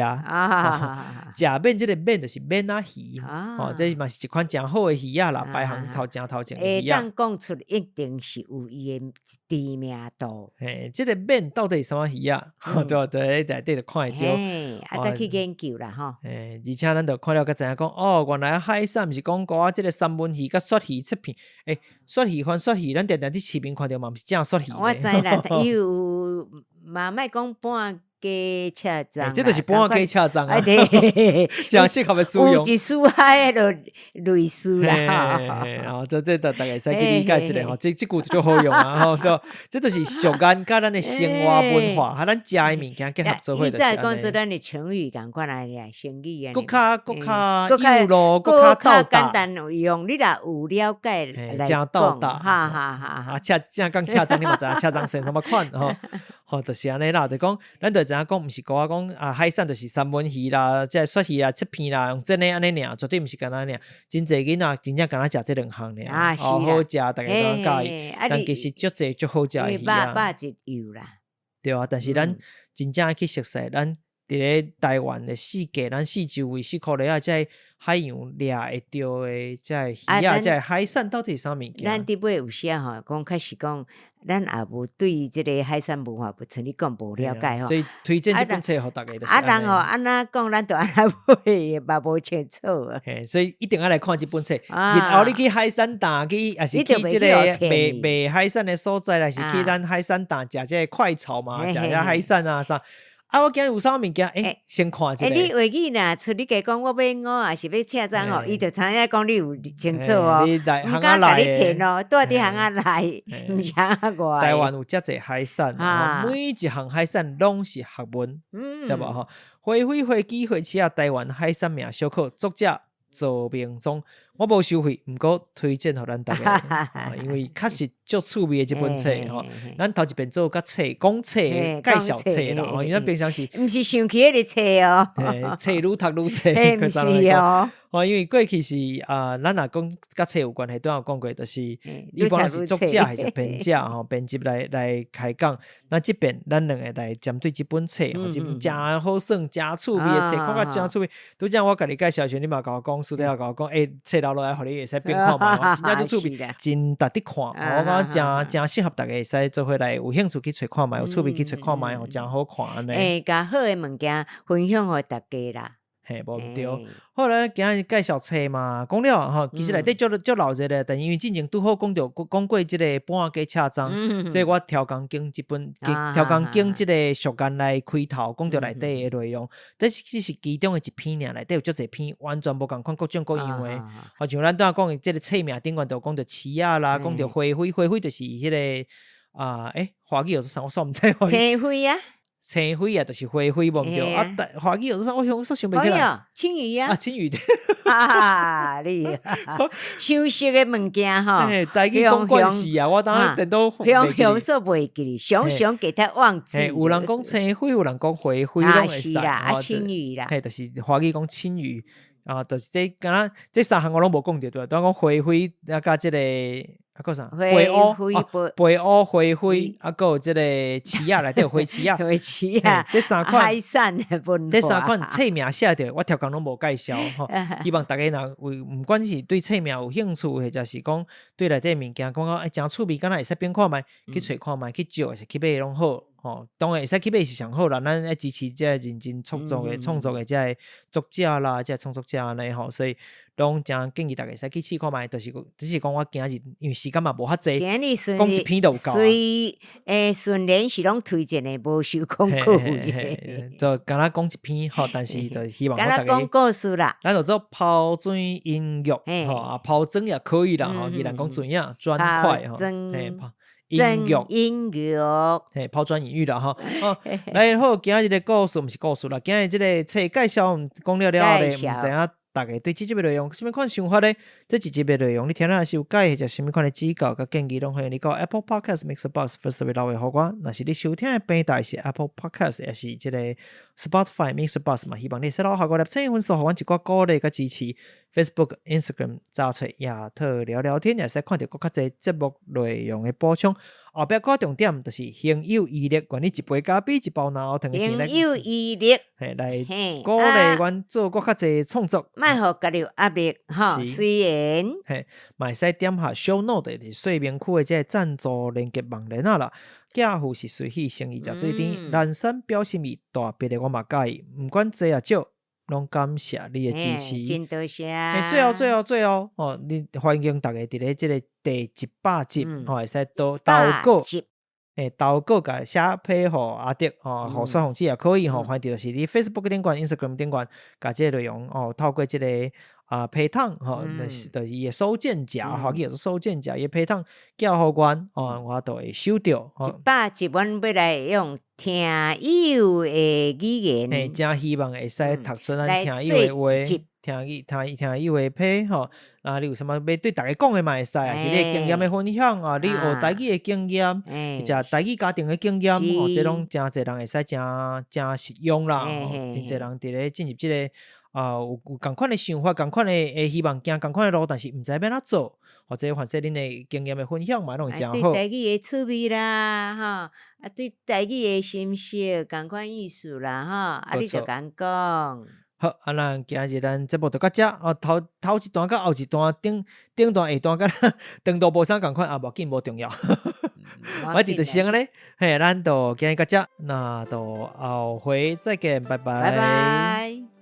食免這个免就是免仔魚，吼，這嘛是一款誠好的魚仔啦，排行頭前頭前的魚仔。會當講出一定是有伊的知名度。嘿，這个免到底是啥物魚仔？對對，內底就看會著。啊，再去研究啦，吼。嘿，而且咱就看了才知影講，哦，原來海產毋是講講這个三文魚佮鱈魚切片，欸，鱈魚番鱈魚，咱定定佇市面看著嘛，毋是正鱈魚。我知啦，伊有嘛莫講半假赤鬃，這就是半假赤鬃啊，誠適合的使用。有一絲海就類似啦。哦，這這逐逐家會使去理解一下吼，這這句就足好用啊，吼，這就是俗諺佮咱的生活文化，和咱食的物件結合做伙就是按呢。以前講做咱的成語仝款啊，成語啊。閣較閣較有路，閣較到達。簡單用，你若有了解來講，哈哈哈。啊，赤正講赤鬃，你嘛知影赤鬃生啥物款吼？吼，就是按呢啦，就講咱就知影講，毋是講我講啊，海產就是三文魚啦，這鱈魚啦，切片啦，用煎的按呢爾，絕對毋是干焦按呢爾。真濟囡仔真正干焦食這兩項爾，哦，好食，逐家攏佮意。但其實足濟足好食的魚仔。肉質油啦。對啊，但是咱真正愛去熟悉，咱佇咧台灣的四界，咱四周圍四箍里仔，這个海洋掠會著的這个魚仔，這个海產到底是啥物件？咱佇尾有寫吼，講確實講，咱也無對這个海產文化，像你講無了解吼。所以推薦這本冊予逐家。啊，人吼按怎講，咱就按怎買，嘛無清楚啊。嘿，所以一定愛來看這本冊。日後你去海產檔去，抑是去這個賣賣海產的所在，抑是去咱海產檔食這个快炒嘛，食這海產啊啥。啊！我今日有啥物件？欸，先看一下。欸，你話語若出你家講，我欲五，抑是欲赤鬃吼，伊就知影講你有清楚哦。毋敢共你騙哦，住佇巷仔內，毋是巷仔外。台灣有遮濟海產，每一項海產攏是學問，對無吼？花粉、花枝、花刺仔，台灣海產名小可，作者趙明宗，我無收費，毋過推薦予咱逐家，因為確實足趣味的這本冊吼。咱頭一遍做較冊講冊介紹冊啦，因為咱平常時毋是想起彼个冊哦，冊愈讀愈冊，毋是哦。哦，因為過去是啊，咱若講佮冊有關係，拄仔有講過，就是一般是作者還是編者吼，編輯來來開講。那這遍咱兩个來針對這本冊，吼，這本誠好耍、誠趣味的冊，感覺誠趣味。拄才我共你介紹時，你嘛共我講，私底下共我講，欸，冊留落來，予你會使變看覓，真正足趣味，真值得看。我感覺誠誠適合逐家會使做伙來，有興趣去揣看覓，有趣味去揣看覓，吼，誠好看按呢。欸，共好的物件分享予逐家啦。嘿，無毋對。好，咱今日介紹冊嘛，講了吼，其實內底足足鬧熱的，但因為進前拄好講著講過這个半價赤鬃，所以我刁工揀這本，刁工揀這个俗諺來開頭，講著內底的內容。這是只是其中的一篇爾，內底有足濟篇，完全無仝款，各種各樣的。好像咱拄仔講的這个冊名頂懸就講著翅仔啦，講著花粉，花粉就是彼个啊，欸，華語叫做啥？我煞毋知。青花啊。青花啊，就是花花無毋對啊。華語叫做啥？我想煞想袂起來。青魚啊。啊，青魚。啊，你相熟的物件吼。台語講慣勢啊，我當時顛倒雄雄煞袂記哩，常常給他忘記。有人講青花，有人講花花，攏會使。啊，是啦，啊，青魚啦。嘿，就是華語講青魚啊，就是這敢若這三項我攏無講著對，拄仔講花花啊，佮這個。啊，閣啥？白烏，白烏花花，啊，閣有這个翅仔內底有花翅仔，花翅仔，這三款海產的文化，這三款冊名寫著，我刁工攏無介紹吼。希望逐家若有，毋管是對冊名有興趣，或者是講對內底物件感覺欸誠趣味，敢若會使變看覓，去揣看覓，去借，抑是去買攏好。吼，當然會使去買是上好啦，咱愛支持這个認真創作的創作的這个作者啦，這个創作者按呢吼，所以攏誠建議大家會使去試看覓，就是只是講我今日因為時間嘛無較濟，今日講一篇就有夠啊。隨順連是攏推薦的，無收廣告費。就敢若講一篇吼，但是就希望敢若講故事啦。咱就做拋磚引玉，吼啊拋磚也可以啦，吼，伊人講磚仔磚塊吼，嘿，引玉，引玉，嘿，拋磚引玉啦，吼。來好，今日的故事毋是故事啦，今日這個冊介紹講了了後咧，毋知影大家對這集的內容有啥物款想法咧？這一集的內容你聽了若是有佮意或者啥物款的指教佮建議，攏歡迎你到 Apple Podcast、MixerBox、Firstory 留言予我。若是你收聽的平台是 Apple Podcast，抑是這個 Spotify、MixerBox 嘛，希望你會使留下五粒星分數，予阮一寡鼓勵佮支持。Facebook、Instagram 查揣亞特聊聊天，會使看著閣較濟節目內容的補充。後壁閣重點就是行有餘力，願你一杯咖啡、一包奶糖的錢來，行有餘力，嘿，來鼓勵阮做閣較濟創作。莫予家己有壓力，吼，雖然，嘿，嘛會使點下 show note，就是說明區的這個贊助連結網連仔啦。寄付是隨喜，誠意誠水甜，南山表心意，大筆的我嘛佮意，毋管濟抑少，攏感謝你的支持。真多謝。最後最後最後，哦，你歡迎大家佇咧這個第100集，吼，會使投投稿，投稿共寫批予阿德，吼，予雪鳳姊也可以吼，反正就是佇 Facebook 頂懸、Instagram 頂懸，共這個內容哦，透過這個啊批桶吼，就是伊的收件夾，吼，叫做收件夾，伊的批桶寄予阮，哦，我都會收著。 100集，阮欲來用聽友的語言，嘿，誠希望會使讀出咱聽友的話，聽友聽聽友的批吼。啊，你有啥物欲對大家講的嘛會使，抑是你的經驗的分享啊，你學台語的經驗，或者台語家庭的經驗，吼，這攏誠濟人會使誠誠實用啦。誠濟人佇咧進入這個啊，有有仝款的想法，仝款的會希望行仝款的路，但是毋知欲按怎做，或者凡說恁的經驗的分享嘛，攏會誠好。對台語的趣味啦，吼，啊，對台語的心得，仝款意思啦，吼，啊，你就共講。好，啊，咱今日咱節目就到遮，哦，頭頭一段佮後一段，頂頂段下段佮長度無啥仝款，啊，無要緊，無重要。我佇就是按呢，嘿，咱就今日到遮，那就後回再見，拜拜。拜拜。